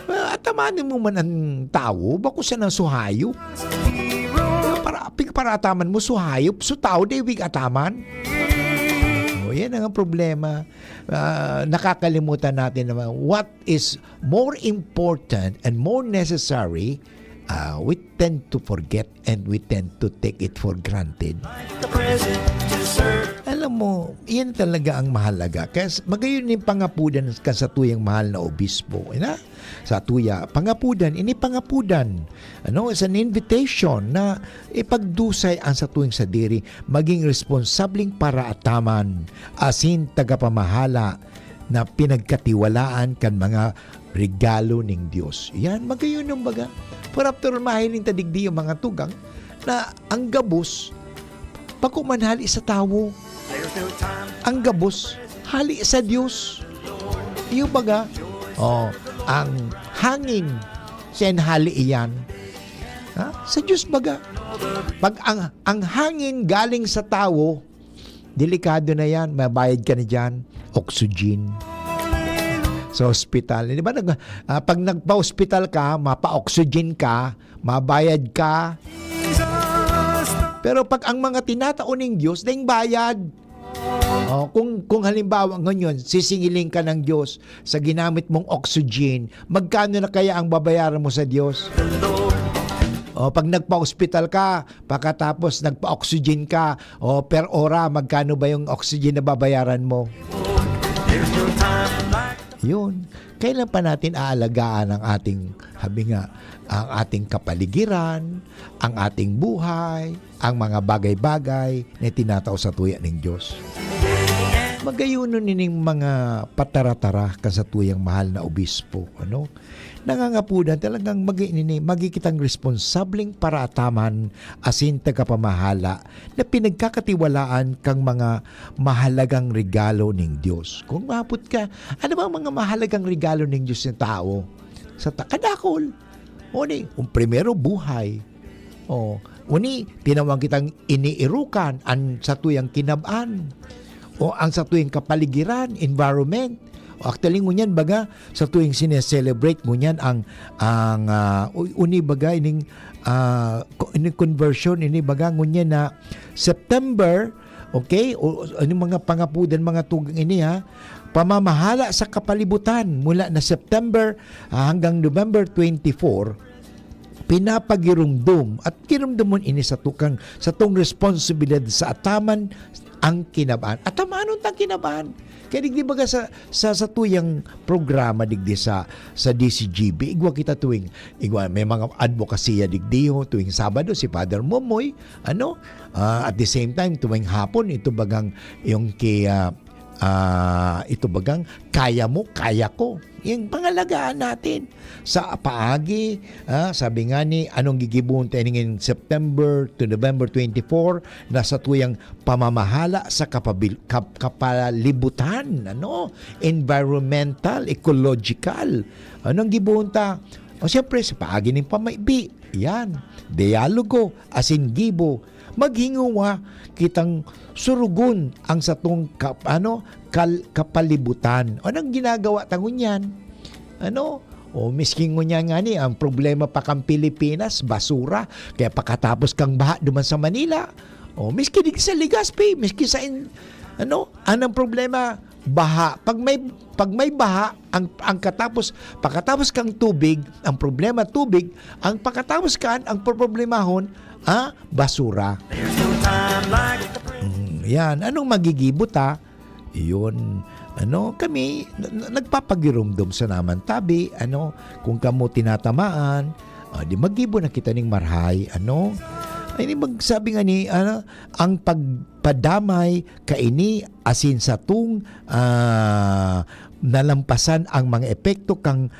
Ah, atamanin mo man ang tawo, bako siya ng suhayop. Para, pigparataman mo, suhayop, su tao, di, pig-ataman. O, yan ang problema. Ah, nakakalimutan natin naman what is more important and more necessary, ah, we tend to forget and we tend to take it for granted. Alam mo, yan talaga ang mahalaga. Kaya s- magayon yung pangapudan ka sa tuyang mahal na obispo. Ina? Sa tuya, pangapudan, ini pangapudan. Ano, it's an invitation na ipagdusay ang sa tuyang sadiri, maging responsabling paraataman, asin tagapamahala na pinagkatiwalaan kan mga regalo ning Dios. Yan, magayon ang baga. For after all, mahiling ta digdi yung mga tugang na ang gabos, bako man hali sa tawo. Ang gabos, hali sa Dios. Yung baga, oh, ang hangin, siya hali iyan. Ha? Sa Dios baga. Pag ang, ang hangin galing sa tawo, delikado na yan. Mabayad ka na dyan. Oxygen. Sa ospital. Di ba, nag, ah, pag nagpa-ospital ka, mapa-oxygen ka, mabayad ka. Pero pag ang mga tinatao ning Diyos, daing bayad. Oh, kung, kung halimbawa ngayon, sisingiling ka ng Diyos sa ginamit mong oxygen, magkano na kaya ang babayaran mo sa Diyos? Oh, pag nagpa-ospital ka, pagkatapos nagpa-oxygen ka, oh, per ora, magkano ba yung oxygen na babayaran mo? Yun. Kailan pa natin aalagaan ang ating, sabi nga, ang ating kapaligiran, ang ating buhay, ang mga bagay-bagay na tinatao sa tuya ning Diyos? Magayunon nining mga pataratara ka sa tuyang mahal na obispo, ano? Nangangapudan talagang magi-, nini-, magi kitang responsableng paraataman asin tagapamahala na pinagkakatiwalaan kang mga mahalagang regalo ning Dios. Kung maabot ka, ano ba ang mga mahalagang regalo ning Dios sa tao? Sa ta-, kadakol. O ni, ang primero, buhay. O, uni, tinawag kitang iniirukan, ang satuyang kinab-an. O, ang satuyang kapaligiran, environment. O, actually, ngunyan, baga, satuyang sineselebrate, ngunyan, ang, ang, ah, u-, uni, baga, ining, ah, ko-, ining conversion, ini, baga, ngunyan na September, okay? O, ano mga pangapudan, mga tugang ini, ha? Pamamahala sa kapalibutan mula na September, ah, hanggang November twenty-four, pinapagirumdom at girumdomon ini sa tukang, sa tong responsibilidad sa ataman ang kinaban. Atamanon tang kinaban. Kaya digdi baga sa, sa, sa tuyang programa digdi sa, sa D C G B, igwa kita tuwing, igwa, may mga advokasya digdi, ho, tuwing Sabado, si Father Momoy, ano, ah, at the same time, tuwing hapon, ito bagang, yung kay, ah, ah, ito bagang, kaya mo, kaya ko. Yung pangalagaan natin. Sa paagi, ah, sabi nga ni, anong gigibohon tayo ngayong September to November twenty-four, na sa tuyang pamamahala sa kapabil-, kap-, kapalibutan, ano? Environmental, ecological. Anong gibohon ta? O, siyempre, sa paagi ning pamaibi, yan. Dialogo, asin gibo. Maghinguwa kitang surugon ang satong kap-, ano, kal-, kapalibutan. Anong ginagawa ta ngunyan? Ano? O, miski ngunyan nga ni, ang problema pa kan Pilipinas, basura. Kaya pakatapos kang baha duman sa Manila. O, miski di sa Legazpi, miski sa in-, ano, anong problema? Baha. Pag may, pag may baha, ang, ang katapos, pakatapos kang tubig, ang problema tubig, ang pakatapos kan, ang problemahon, ah, basura. Mm, yan. Anong magigibo ta? Yun. Ano, kami, na, na, nagpapagirumdom sa naman tabi, ano, kung kamo tinatamaan, ah, di magibo na kita ning marhay, ano? Ay, di magsabi nga ni, ano, ang pagpadamay kaini asin satong, ah, nalampasan ang mga epekto kang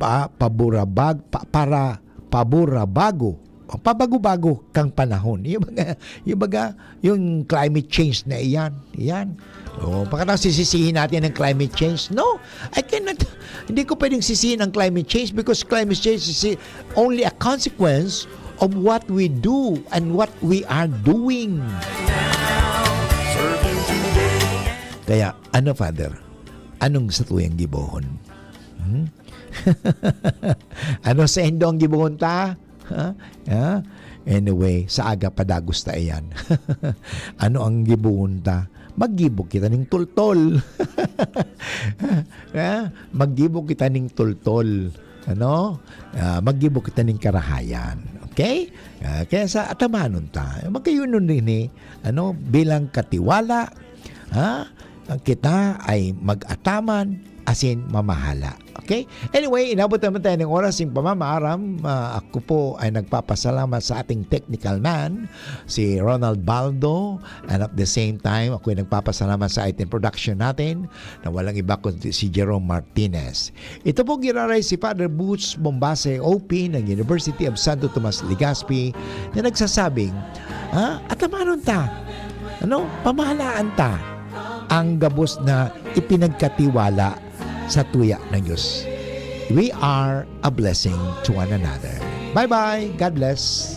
pa-, paburabag-, pa-, para paburabago, pabago-bago kang panahon. Yung baga, yung baga, yung climate change na iyan. Iyan. Oh, pakatapos sisisihin natin ang climate change. No, I cannot, hindi ko pwedeng sisihin ang climate change because climate change is only a consequence of what we do and what we are doing. Kaya, ano, Father? Anong satuyang gibohon? Hmm? Ano sa indo ang gibohon ta? Ha? Ha? Anyway, sa aga padagos ta iyan. Ano ang gibohon ta? Maggibo kita ning tultol. Ha? Maggibo kita ning tultol. Ano? Ah, maggibo kita ning karahayan. Okay? Ah, kaya sa atamanon ta, magkayunon din eh, ano, bilang katiwala, ha? Kita ay mag-ataman, asin mamahala. Okay? Anyway, inabot naman tayo ng oras ng pamamaaram. Ah, ako po ay nagpapasalamat sa ating technical man, si Ronald Baldo. And at the same time, ako ay nagpapasalamat sa ating production natin na walang iba kundi si Jerome Martinez. Ito po giraray si Father Boots Bombase, O P ng University of Santo Tomas, Legazpi, na nagsasabing, ha? Atamanon ta. Ano? Pamahalaan ta ang gabos na ipinagkatiwala sa tuya ng Diyos. We are a blessing to one another. Bye-bye. God bless.